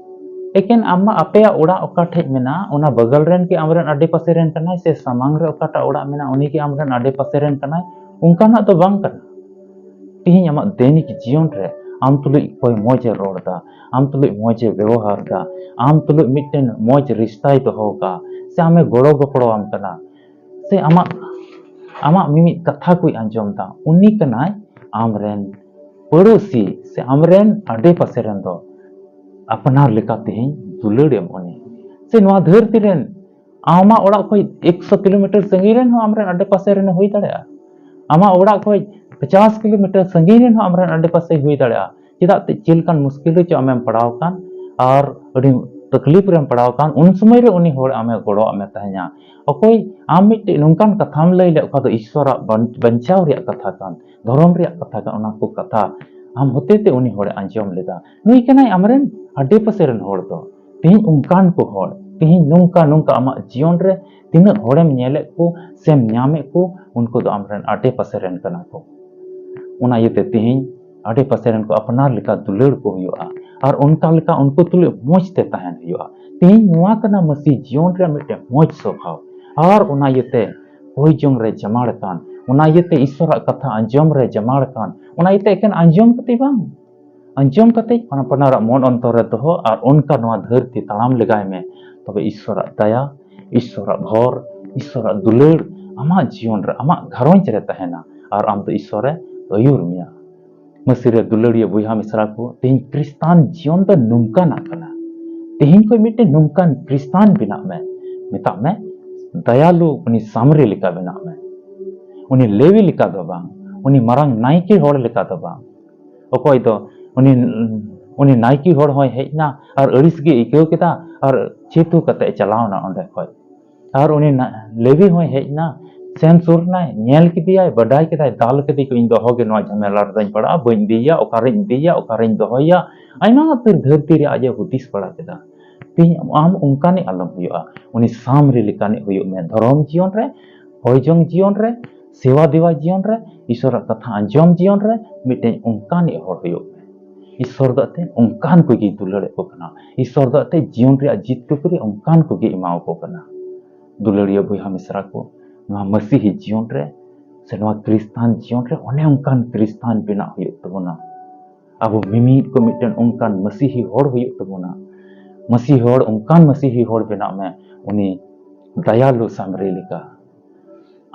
ᱮᱠᱮᱱ ᱟᱢ ᱢᱟ ᱟᱯᱮᱭᱟᱜ ᱚᱲᱟᱜ ᱚᱠᱟ ᱴᱷᱮᱡ ᱢᱮᱱᱟᱜᱼᱟ, ᱚᱱᱟ ᱵᱟᱜᱟᱞ ᱨᱮᱱ ᱜᱮ ᱟᱢᱨᱮᱱ ᱟᱰᱮ ᱯᱟᱥᱮ ᱨᱮᱱ ᱠᱟᱱᱟᱭ, ᱥᱮ ᱥᱟᱢᱟᱝ ᱨᱮ ᱚᱠᱟᱴᱟᱜ ᱚᱲᱟᱜ ᱢᱮᱱᱟᱜᱼᱟ, ᱩᱱᱤ ᱜᱮ ᱟᱢᱨᱮᱱ ᱟᱰᱮ ᱯᱟᱥᱮ ᱨᱮᱱ ᱠᱟᱱᱟᱭ, ᱚᱱᱠᱟᱱᱟᱜ ᱫᱚ ᱵᱟᱝ ᱠᱟᱱᱟ᱾ ᱛᱮᱦᱮᱧ ᱟᱢᱟᱜ ᱫᱮᱱᱤᱠ ᱡᱤᱭᱚᱱ ᱨᱮ ᱟᱢ ᱛᱩᱞᱩᱡ ᱚᱠᱚᱭ ᱢᱚᱡᱽ ᱮ ᱨᱚᱲ ᱮᱫᱟ, ᱟᱢ ᱛᱩᱞᱩᱡ ᱢᱚᱡᱽ ᱮ ᱵᱮᱵᱚᱦᱟᱨ ᱮᱫᱟ, ᱟᱢ ᱛᱩᱞᱩᱡ ᱢᱤᱫᱴᱮᱱ ᱢᱚᱡᱽ ᱨᱤᱥᱛᱟᱭ ᱫᱚᱦᱚ ᱟᱠᱟᱫ, ᱥᱮ ᱟᱢᱮ ᱜᱚᱲᱚ ᱜᱚᱯᱚᱲᱚ ᱟᱢ ᱠᱟᱱᱟ, ᱥᱮ ᱟᱢᱟᱜ, ᱟᱢᱟᱜ ᱢᱤᱢᱤᱫ ᱠᱟᱛᱷᱟ ᱠᱚᱭ ᱟᱸᱡᱚᱢ ᱮᱫᱟ, ᱩᱱᱤ ᱠᱟᱱᱟᱭ ᱟᱢᱨᱮᱱ ᱯᱟᱹᱲᱳᱥᱤ ᱥᱮ ᱟᱢᱨᱮᱱ ᱟᱰᱮ ᱯᱟᱥᱮ ᱨᱮᱱ ᱫᱚ ᱟᱯᱱᱟᱨ ᱞᱮᱠᱟ ᱛᱮᱦᱮᱧ ᱫᱩᱞᱟᱹᱲ ᱮᱢ ᱩᱱᱤ᱾ ᱥᱮ ᱱᱚᱣᱟ ᱫᱷᱟᱹᱨᱛᱤ ᱨᱮᱱ ᱟᱢᱟᱜ ᱚᱲᱟᱜ ᱠᱷᱚᱱ ᱮᱠᱥᱚ ᱠᱤᱞᱳᱢᱤᱴᱟᱨ ᱥᱟᱺᱜᱤᱧ ᱨᱮᱱ ᱦᱚᱸ ᱟᱢᱨᱮᱱ ᱟᱰᱮ ᱯᱟᱥᱮ ᱨᱮᱱ ᱦᱩᱭ ᱫᱟᱲᱮᱭᱟᱜᱼᱟ᱾ ᱟᱢᱟᱜ ᱚᱲᱟᱜ ᱠᱷᱚᱱ ᱯᱚᱪᱟᱥ ᱠᱤᱞᱳᱢᱤᱴᱟᱨ ᱥᱟᱺᱜᱤᱧ ᱨᱮᱱ ᱦᱚᱸ ᱟᱢᱨᱮᱱ ᱟᱰᱮ ᱯᱟᱥᱮ ᱦᱩᱭ ᱫᱟᱲᱮᱭᱟᱜᱼᱟ᱾ ᱪᱮᱫᱟᱜ ᱛᱮ ᱪᱮᱫ ᱞᱮᱠᱟᱱ ᱢᱩᱥᱠᱤᱞ ᱨᱮᱪᱚ ᱟᱢᱮᱢ ᱯᱟᱲᱟᱣ ᱟᱠᱟᱱ ᱟᱨ ᱟᱹᱰᱤ ᱛᱟᱠᱞᱤᱯ ᱨᱮᱢ ᱯᱟᱲᱟᱣ ᱟᱠᱟᱱ, ᱩᱱ ᱥᱚᱢᱚᱭ ᱨᱮ ᱩᱱᱤ ᱦᱚᱲ ᱟᱢᱮ ᱜᱚᱲᱚ ᱟᱢᱮ ᱛᱟᱦᱮᱸᱧᱟ᱾ ᱚᱠᱚᱭ ᱟᱢ ᱢᱤᱫᱴᱮᱡ ᱱᱚᱝᱠᱟᱱ ᱠᱟᱛᱷᱟᱢ ᱞᱟᱹᱭ ᱞᱮᱫ, ᱚᱠᱟ ᱫᱚ ᱤᱥᱥᱚᱨᱟᱜ ᱵᱟᱧ-, ᱵᱟᱧᱪᱟᱣ ᱨᱮᱭᱟᱜ ᱠᱟᱛᱷᱟ ᱠᱟᱱ, ᱫᱷᱚᱨᱚᱢ ᱨᱮᱭᱟᱜ ᱠᱟᱛᱷᱟ ᱠᱟᱱ, ᱚᱱᱟ ᱠᱚ ᱠᱟᱛᱷᱟ ᱟᱢ ᱦᱚᱛᱮ ᱛᱮ ᱩᱱᱤ ᱦᱚᱲᱮ ᱟᱸᱡᱚᱢ ᱞᱮᱫᱟ᱾ ᱱᱩᱭ ᱠᱟᱱᱟᱭ ᱟᱢᱨᱮᱱ ᱟᱰᱮ ᱯᱟᱥᱮ ᱨᱮᱱ ᱦᱚᱲ ᱫᱚ᱾ ᱛᱮᱦᱮᱧ ᱚᱱᱠᱟᱱ ᱠᱚ ᱦᱚᱲ, ᱛᱮᱦᱮᱧ ᱱᱚᱝᱠᱟ ᱱᱚᱝᱠᱟ ᱟᱢᱟᱜ ᱡᱤᱭᱚᱱ ᱨᱮ ᱛᱤᱱᱟᱹᱜ ᱦᱚᱲᱮᱢ ᱧᱮᱞᱮᱫ ᱠᱚ ᱥᱮᱢ ᱧᱟᱢᱮᱫ ᱠᱚ, ᱩᱱᱠᱩ ᱫᱚ ᱟᱢᱨᱮᱱ ᱟᱰᱮ ᱯᱟᱥᱮ ᱨᱮᱱ ᱠᱟᱱᱟ ᱠᱚ᱾ ᱚᱱᱟ ᱤᱭᱟᱹᱛᱮ ᱛᱮᱦᱮᱧ ᱟᱰᱮ ᱯᱟᱥᱮ ᱨᱮᱱ ᱠᱚ ᱟᱯᱱᱟᱨ ᱞᱮᱠᱟ ᱫᱩᱞᱟᱹᱲ ᱠᱚ ᱦᱩᱭᱩᱜᱼᱟ ᱟᱨ ᱚᱱᱠᱟ ᱞᱮᱠᱟ ᱩᱱᱠᱩ ᱛᱩᱞᱩᱡ ᱢᱚᱡᱽ ᱛᱮ ᱛᱟᱦᱮᱱ ᱦᱩᱭᱩᱜᱼᱟ᱾ ᱛᱮᱦᱮᱧ ᱱᱚᱣᱟ ᱠᱟᱱᱟ ᱢᱟᱹᱥᱤ ᱡᱤᱭᱚᱱ ᱨᱮᱭᱟᱜ ᱢᱤᱫᱴᱮᱱ ᱢᱚᱡᱽ ᱥᱚᱵᱷᱟᱣ᱾ ᱟᱨ ᱚᱱᱟ ᱤᱭᱟᱹᱛᱮ ᱦᱩᱭ ᱡᱚᱝ ᱨᱮ ᱡᱟᱢᱟᱲ ᱠᱟᱱ, ᱚᱱᱟ ᱤᱭᱟᱹᱛᱮ ᱤᱥᱥᱚᱨᱟᱜ ᱠᱟᱛᱷᱟ ᱟᱸᱡᱚᱢ ᱨᱮ ᱡᱟᱢᱟᱲ ᱠᱟᱱ, ᱚᱱᱟ ᱤᱭᱟᱹᱛᱮ ᱮᱠᱮᱱ ᱟᱸᱡᱚᱢ ᱠᱟᱛᱮ ᱵᱟᱝ, ᱟᱸᱡᱚᱢ ᱠᱟᱛᱮ ᱟᱯᱱᱟᱨᱟᱜ ᱢᱚᱱ ᱚᱱᱛᱚᱨ ᱨᱮ ᱫᱚᱦᱚ ᱟᱨ ᱚᱱᱠᱟ ᱱᱚᱣᱟ ᱫᱷᱟᱹᱨᱛᱤ ᱛᱟᱲᱟᱢ ᱞᱮᱜᱟᱭ ᱢᱮ᱾ ᱛᱚᱵᱮ ᱤᱥᱥᱚᱨᱟᱜ ᱫᱟᱭᱟ, ᱤᱥᱥᱚᱨᱟᱜ ᱵᱷᱚᱨ, ᱤᱥᱥᱚᱨᱟᱜ ᱫᱩᱞᱟᱹᱲ ᱟᱢᱟᱜ ᱡᱤᱭᱚᱱ ᱨᱮ, ᱟᱢᱟᱜ ᱜᱷᱟᱨᱚᱸᱡᱽ ᱨᱮ ᱛᱟᱦᱮᱱᱟ ᱟᱨ ᱟᱢ ᱫᱚ ᱤᱥᱥᱚᱨᱮ ᱟᱹᱭᱩᱨ ᱢᱮᱭᱟ᱾ ᱢᱟᱹᱥᱤ ᱨᱮ ᱫᱩᱞᱟᱹᱲᱤᱭᱟᱹ ᱵᱚᱭᱦᱟ ᱢᱤᱥᱨᱟ ᱠᱚ, ᱛᱮᱦᱮᱧ ᱠᱷᱨᱤᱥᱴᱟᱱ ᱡᱤᱭᱚᱱ ᱫᱚ ᱱᱚᱝᱠᱟᱱᱟᱜ ᱠᱟᱱᱟ᱾ ᱛᱮᱦᱮᱧ ᱠᱷᱚᱱ ᱢᱤᱫᱴᱮᱱ ᱱᱚᱝᱠᱟᱱ ᱠᱷᱨᱤᱥᱴᱟᱱ ᱵᱮᱱᱟᱜ ᱢᱮ᱾ ᱢᱮᱛᱟᱜ ᱢᱮ, ᱫᱟᱭᱟᱞᱩ ᱩᱱᱤ ᱥᱟᱢᱨᱤ ᱞᱮᱠᱟ ᱵᱮᱱᱟᱜ ᱢᱮ᱾ ᱩᱱᱤ ᱞᱮᱣᱤ ᱞᱮᱠᱟ ᱫᱚ ᱵᱟᱝ, ᱩᱱᱤ ᱢᱟᱨᱟᱝ ᱱᱟᱭᱠᱮ ᱦᱚᱲ ᱞᱮᱠᱟ ᱫᱚ ᱵᱟᱝ᱾ ᱚᱠᱚᱭ ᱫᱚ ᱩᱱᱤ, ᱩᱱᱤ ᱱᱟᱭᱠᱮ ᱦᱚᱲ ᱦᱚᱸᱭ ᱦᱮᱡ ᱮᱱᱟ ᱟᱨ ᱟᱹᱲᱤᱥ ᱜᱮ ᱟᱹᱭᱠᱟᱹᱣ ᱠᱮᱫᱟ ᱟᱨ ᱪᱷᱤᱛᱩ ᱠᱟᱛᱮ ᱪᱟᱞᱟᱣ ᱮᱱᱟ ᱚᱸᱰᱮ ᱠᱷᱚᱡ᱾ ᱟᱨ ᱩᱱᱤ ᱱᱟ-, ᱞᱮᱣᱤ ᱦᱚᱸᱭ ᱦᱮᱡ ᱮᱱᱟ, ᱥᱮᱱ ᱥᱩᱨ ᱱᱟᱭ, ᱧᱮᱞ ᱠᱮᱫᱮᱭᱟᱭ, ᱵᱟᱰᱟᱭ ᱠᱮᱫᱟᱭ, ᱫᱟᱞ ᱠᱮᱫᱮ ᱠᱚ, ᱤᱧ ᱫᱚ ᱚᱦᱚᱜᱮ ᱱᱚᱣᱟ ᱡᱷᱟᱢᱮᱞᱟ ᱨᱮᱫᱚᱧ ᱯᱟᱲᱟᱜᱼᱟ, ᱵᱟᱹᱧ ᱤᱫᱤᱭᱮᱭᱟ, ᱚᱠᱟᱨᱮᱧ ᱤᱫᱤᱭᱮᱭᱟ, ᱚᱠᱟᱨᱮᱧ ᱫᱚᱦᱚᱭᱮᱭᱟ᱾ ᱟᱭᱢᱟ ᱩᱛᱟᱹᱨ ᱫᱷᱟᱹᱨᱛᱤ ᱨᱮ ᱟᱡ ᱮ ᱦᱩᱫᱤᱥ ᱵᱟᱲᱟ ᱠᱮᱫᱟ᱾ ᱛᱮᱦᱮᱧ ᱟᱢ ᱚᱱᱠᱟᱱᱤᱡ ᱟᱞᱚᱢ ᱦᱩᱭᱩᱜᱼᱟ, ᱩᱱᱤ ᱥᱟᱢᱨᱤ ᱞᱮᱠᱟᱱᱤᱡ ᱦᱩᱭᱩᱜ ᱢᱮ᱾ ᱫᱷᱚᱨᱚᱢ ᱡᱤᱭᱚᱱ ᱨᱮ, ᱦᱚᱭ ᱡᱚᱝ ᱡᱤᱭᱚᱱ ᱨᱮ, ᱥᱮᱣᱟ ᱫᱮᱣᱟ ᱡᱤᱭᱚᱱ ᱨᱮ, ᱤᱥᱚᱨᱟᱜ ᱠᱟᱛᱷᱟ ᱟᱸᱡᱚᱢ ᱡᱤᱭᱚᱱ ᱨᱮ ᱢᱤᱫᱴᱮᱱ ᱚᱱᱠᱟᱱᱤᱡ ᱦᱚᱲ ᱦᱩᱭᱩᱜ ᱢᱮ᱾ ᱤᱥᱚᱨ ᱫᱚ ᱮᱱᱛᱮᱫ ᱚᱱᱠᱟᱱ ᱠᱚᱜᱮᱭ ᱫᱩᱞᱟᱹᱲᱮᱫ ᱠᱚ ᱠᱟᱱᱟ᱾ ᱤᱥᱚᱨ ᱫᱚ ᱮᱱᱛᱮᱫ ᱡᱤᱭᱚᱱ ᱨᱮᱭᱟᱜ ᱡᱤᱛ ᱠᱚ ᱠᱚᱨᱮ ᱚᱱᱠᱟᱱ ᱠᱚᱜᱮ ᱮᱢᱟᱣ ᱠᱚ ᱠᱟᱱᱟ᱾ ᱫᱩᱞᱟᱹᱲᱤᱭᱟᱹ ᱵᱚᱭᱦᱟ ᱢᱤᱥᱨᱟ ᱠᱚ, ᱱᱚᱣᱟ ᱢᱟᱹᱥᱤᱦᱤ ᱡᱤᱭᱚᱱ ᱨᱮ ᱥᱮ ᱱᱚᱣᱟ ᱠᱷᱨᱤᱥᱴᱟᱱ ᱡᱤᱭᱚᱱ ᱨᱮ ᱚᱱᱮ ᱚᱱᱠᱟᱱ ᱠᱷᱨᱤᱥᱴᱟᱱ ᱵᱮᱱᱟᱜ ᱦᱩᱭᱩᱜ ᱛᱟᱵᱚᱱᱟ᱾ ᱟᱵᱚ ᱢᱤᱢᱤᱫ ᱠᱚ ᱢᱤᱫᱴᱮᱱ ᱚᱱᱠᱟᱱ ᱢᱟᱹᱥᱤᱦᱤ ᱦᱚᱲ ᱦᱩᱭᱩᱜ ᱛᱟᱵᱚᱱᱟ᱾ ᱢᱟᱹᱥᱤᱦᱤ ᱦᱚᱲ, ᱚᱱᱠᱟᱱ ᱢᱟᱹᱥᱤᱦᱤ ᱦᱚᱲ ᱵᱮᱱᱟᱜ ᱢᱮ, ᱩᱱᱤ ᱫᱟᱭᱟᱞᱩ ᱥᱟᱢᱨᱤ ᱞᱮᱠᱟ᱾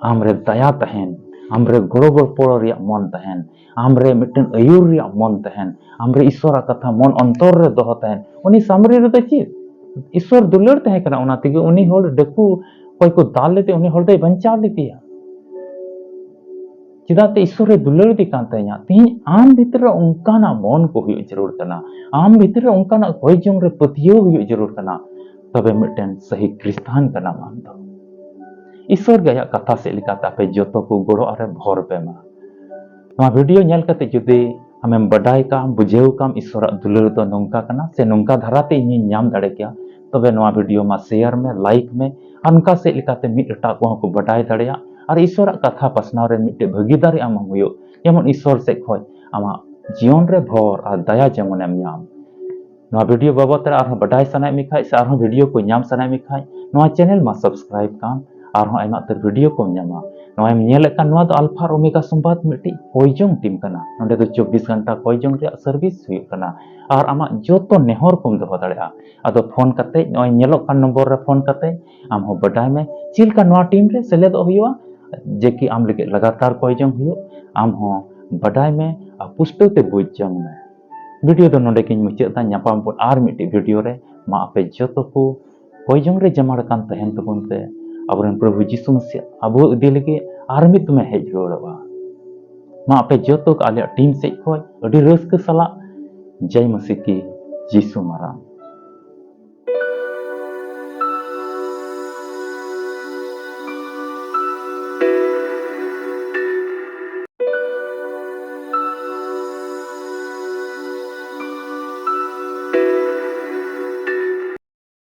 ᱟᱢᱨᱮ ᱫᱟᱭᱟ ᱛᱟᱦᱮᱱ, ᱟᱢᱨᱮ ᱜᱚᱲᱚ ᱜᱚᱯᱚᱲᱚ ᱨᱮᱭᱟᱜ ᱢᱚᱱ ᱛᱟᱦᱮᱱ, ᱟᱢᱨᱮ ᱢᱤᱫᱴᱮᱱ ᱟᱹᱭᱩᱨ ᱨᱮᱭᱟᱜ ᱢᱚᱱ ᱛᱟᱦᱮᱱ, ᱟᱢᱨᱮ ᱤᱥᱚᱨᱟᱜ ᱠᱟᱛᱷᱟ ᱢᱚᱱ ᱚᱱᱛᱚᱨ ᱨᱮ ᱫᱚᱦᱚ ᱛᱟᱦᱮᱱ᱾ ᱩᱱᱤ ᱥᱟᱢᱨᱤ ᱨᱮᱫᱚ ᱪᱮᱫ? ᱤᱥᱚᱨ ᱫᱩᱞᱟᱹᱲ ᱛᱟᱦᱮᱸ ᱠᱟᱱᱟ, ᱚᱱᱟ ᱛᱮᱜᱮ ᱩᱱᱤ ᱦᱚᱲ ᱰᱟᱹᱠᱩ ᱚᱠᱚᱭ ᱠᱚ ᱫᱟᱞ ᱞᱮᱫᱮ, ᱩᱱᱤ ᱦᱚᱲ ᱫᱚᱭ ᱵᱟᱧᱪᱟᱣ ᱞᱮᱫᱮᱭᱟ᱾ ᱪᱮᱫᱟᱜ ᱛᱮ ᱤᱥᱚᱨᱮ ᱫᱩᱞᱟᱹᱲ ᱫᱮ ᱠᱟᱱ ᱛᱟᱦᱮᱸᱧᱟ᱾ ᱛᱮᱦᱮᱧ ᱟᱢ ᱵᱷᱤᱛᱨᱤ ᱨᱮ ᱚᱱᱠᱟᱱᱟᱜ ᱢᱚᱱ ᱠᱚ ᱦᱩᱭᱩᱜ ᱡᱟᱹᱨᱩᱲ ᱠᱟᱱᱟ, ᱟᱢ ᱵᱷᱤᱛᱨᱤ ᱨᱮ ᱚᱱᱠᱟᱱᱟᱜ ᱠᱚᱭ ᱡᱚᱝ ᱨᱮ ᱯᱟᱹᱛᱭᱟᱹᱣ ᱦᱩᱭᱩᱜ ᱡᱟᱹᱨᱩᱲ ᱠᱟᱱᱟ, ᱛᱚᱵᱮ ᱢᱤᱫᱴᱮᱱ ᱥᱟᱹᱦᱤ ᱠᱷᱨᱤᱥᱴᱟᱱ ᱠᱟᱱᱟᱢ ᱟᱢ ᱫᱚ᱾ ᱤᱥᱚᱨ ᱜᱮ ᱟᱭᱟᱜ ᱠᱟᱛᱷᱟ ᱥᱮᱫ ᱞᱮᱠᱟᱛᱮ ᱟᱯᱮ ᱡᱚᱛᱚ ᱠᱚ ᱜᱚᱲᱚ ᱟᱨᱮ ᱵᱷᱚᱨ ᱯᱮ ᱢᱟ᱾ ᱱᱚᱣᱟ ᱵᱷᱤᱰᱤᱭᱳ ᱧᱮᱞ ᱠᱟᱛᱮ ᱡᱩᱫᱤ ᱟᱢᱮᱢ ᱵᱟᱰᱟᱭ ᱠᱟᱜ, ᱵᱩᱡᱷᱟᱹᱣ ᱠᱟᱜ ᱤᱥᱚᱨᱟᱜ ᱫᱩᱞᱟᱹᱲ ᱫᱚ ᱱᱚᱝᱠᱟ ᱠᱟᱱᱟ ᱥᱮ ᱱᱚᱝᱠᱟ ᱫᱷᱟᱨᱟᱛᱮ ᱤᱧᱤᱧ ᱧᱟᱢ ᱫᱟᱲᱮ ᱠᱮᱭᱟ, ᱛᱚᱵᱮ ᱱᱚᱣᱟ ᱵᱷᱤᱰᱤᱭᱳ ᱢᱟ ᱥᱮᱭᱟᱨ ᱢᱮ, ᱞᱟᱭᱤᱠ ᱢᱮ, ᱟᱨ ᱚᱱᱠᱟ ᱥᱮᱫ ᱞᱮᱠᱟᱛᱮ ᱢᱤᱫ ᱮᱴᱟᱜ ᱠᱚᱦᱚᱸ ᱠᱚ ᱵᱟᱰᱟᱭ ᱫᱟᱲᱮᱭᱟᱜ ᱟᱨ ᱤᱥᱚᱨᱟᱜ ᱠᱟᱛᱷᱟ ᱯᱟᱥᱱᱟᱣ ᱨᱮ ᱢᱤᱫᱴᱮᱡ ᱵᱷᱟᱹᱜᱤᱫᱟᱨᱤ ᱟᱢ ᱦᱚᱸ ᱦᱩᱭᱩᱜ, ᱡᱮᱢᱚᱱ ᱤᱥᱚᱨ ᱥᱮᱫ ᱠᱷᱚᱱ ᱟᱢᱟᱜ ᱡᱤᱭᱚᱱ ᱨᱮ ᱵᱷᱚᱨ ᱟᱨ ᱫᱟᱭᱟ ᱡᱮᱢᱚᱱᱮᱢ ᱧᱟᱢ᱾ ᱱᱚᱣᱟ ᱵᱷᱤᱰᱤᱭᱳ ᱵᱟᱵᱚᱫ ᱨᱮ ᱟᱨᱦᱚᱸ ᱵᱟᱰᱟᱭ ᱥᱟᱱᱟᱭᱮᱫ ᱢᱮ ᱠᱷᱟᱡ ᱥᱮ ᱟᱨᱦᱚᱸ ᱵᱷᱤᱰᱤᱭᱳ ᱠᱚ ᱧᱟᱢ ᱥᱟᱱᱟᱭᱮᱫ ᱢᱮ ᱠᱷᱟᱡ, ᱱᱚᱣᱟ ᱪᱮᱱᱮᱞ ᱢᱟ ᱥᱟᱵᱥᱠᱨᱟᱭᱤᱵ ᱠᱟᱢ, ᱟᱨᱦᱚᱸ ᱟᱭᱢᱟ ᱩᱛᱟᱹᱨ ᱵᱷᱤᱰᱤᱭᱳ ᱠᱚᱢ ᱧᱟᱢᱟ᱾ ᱱᱚᱣᱟᱭᱮᱢ ᱧᱮᱞᱮᱫ ᱠᱟᱱ, ᱱᱚᱣᱟ ᱫᱚ ᱟᱞᱯᱷᱟ ᱟᱨ ᱳᱢᱮᱜᱟ ᱥᱚᱢᱵᱟᱫ ᱢᱤᱫᱴᱤᱡ ᱠᱚᱭᱡᱚᱝ ᱴᱤᱢ ᱠᱟᱱᱟ᱾ ᱱᱚᱸᱰᱮ ᱫᱚ ᱪᱚᱵᱵᱤᱥ ᱜᱷᱚᱱᱴᱟ ᱠᱚᱭᱡᱚᱝ ᱨᱮᱭᱟᱜ ᱥᱟᱨᱵᱷᱤᱥ ᱦᱩᱭᱩᱜ ᱠᱟᱱᱟ ᱟᱨ ᱟᱢᱟᱜ ᱡᱚᱛᱚ ᱱᱮᱦᱚᱨ ᱠᱚᱢ ᱫᱚᱦᱚ ᱫᱟᱲᱮᱭᱟᱜᱼᱟ᱾ ᱟᱫᱚ ᱯᱷᱳᱱ ᱠᱟᱛᱮ, ᱱᱚᱜᱼᱚᱭ ᱧᱮᱞᱚᱜ ᱠᱟᱱ ᱱᱚᱢᱵᱚᱨ ᱨᱮ ᱯᱷᱳᱱ ᱠᱟᱛᱮ ᱟᱢ ᱦᱚᱸ ᱵᱟᱰᱟᱭ ᱢᱮ ᱪᱮᱫ ᱞᱮᱠᱟ ᱱᱚᱣᱟ ᱴᱤᱢ ᱨᱮ ᱥᱮᱞᱮᱫᱚᱜ ᱦᱩᱭᱩᱜᱼᱟ, ᱡᱮ ᱠᱤ ᱟᱢ ᱞᱟᱹᱜᱤᱫ ᱞᱟᱜᱟᱛᱟᱨ ᱠᱚᱭᱡᱚᱝ ᱦᱩᱭᱩᱜ᱾ ᱟᱢ ᱦᱚᱸ ᱵᱟᱰᱟᱭ ᱢᱮ ᱟᱨ ᱯᱩᱥᱴᱟᱹᱣ ᱛᱮ ᱵᱩᱡᱽ ᱡᱚᱝ ᱢᱮ᱾ ᱵᱷᱤᱰᱤᱭᱳ ᱫᱚ ᱱᱚᱸᱰᱮ ᱜᱤᱧ ᱢᱩᱪᱟᱹᱫ ᱮᱫᱟ᱾ ᱧᱟᱯᱟᱢ ᱵᱚᱱ ᱟᱨ ᱢᱤᱫᱴᱤᱡ ᱵᱷᱤᱰᱤᱭᱳ ᱨᱮ᱾ ᱢᱟ ᱟᱯᱮ ᱡᱚᱛᱚ ᱠᱚ ᱠᱚᱭᱡᱚᱝ ᱨᱮ ᱡᱟᱢᱟᱲ ᱟᱠᱟᱱ ᱛᱟᱦᱮᱱ ᱛᱟᱵᱚᱱ ᱯᱮ᱾ ᱟᱵᱚᱨᱮᱱ ᱯᱨᱚᱵᱷᱩ ᱡᱤᱥᱩ ᱢᱟᱥᱤᱦ ᱟᱵᱚ ᱤᱫᱤ ᱞᱟᱹᱜᱤᱫ ᱟᱨ ᱢᱤᱫ ᱫᱚᱢᱮ ᱦᱮᱡ ᱨᱩᱣᱟᱹᱲᱚᱜᱼᱟ᱾ ᱢᱟ ᱟᱯᱮ ᱡᱚᱛᱚ ᱠᱚ ᱟᱞᱮᱭᱟᱜ ᱴᱤᱢ ᱥᱮᱫ ᱠᱷᱚᱱ ᱟᱹᱰᱤ ᱨᱟᱹᱥᱠᱟᱹ ᱥᱟᱞᱟᱜ ᱡᱟᱭ ᱢᱟᱥᱤᱦ ᱠᱤ ᱡᱤᱥᱩ ᱢᱟᱨᱟᱝ᱾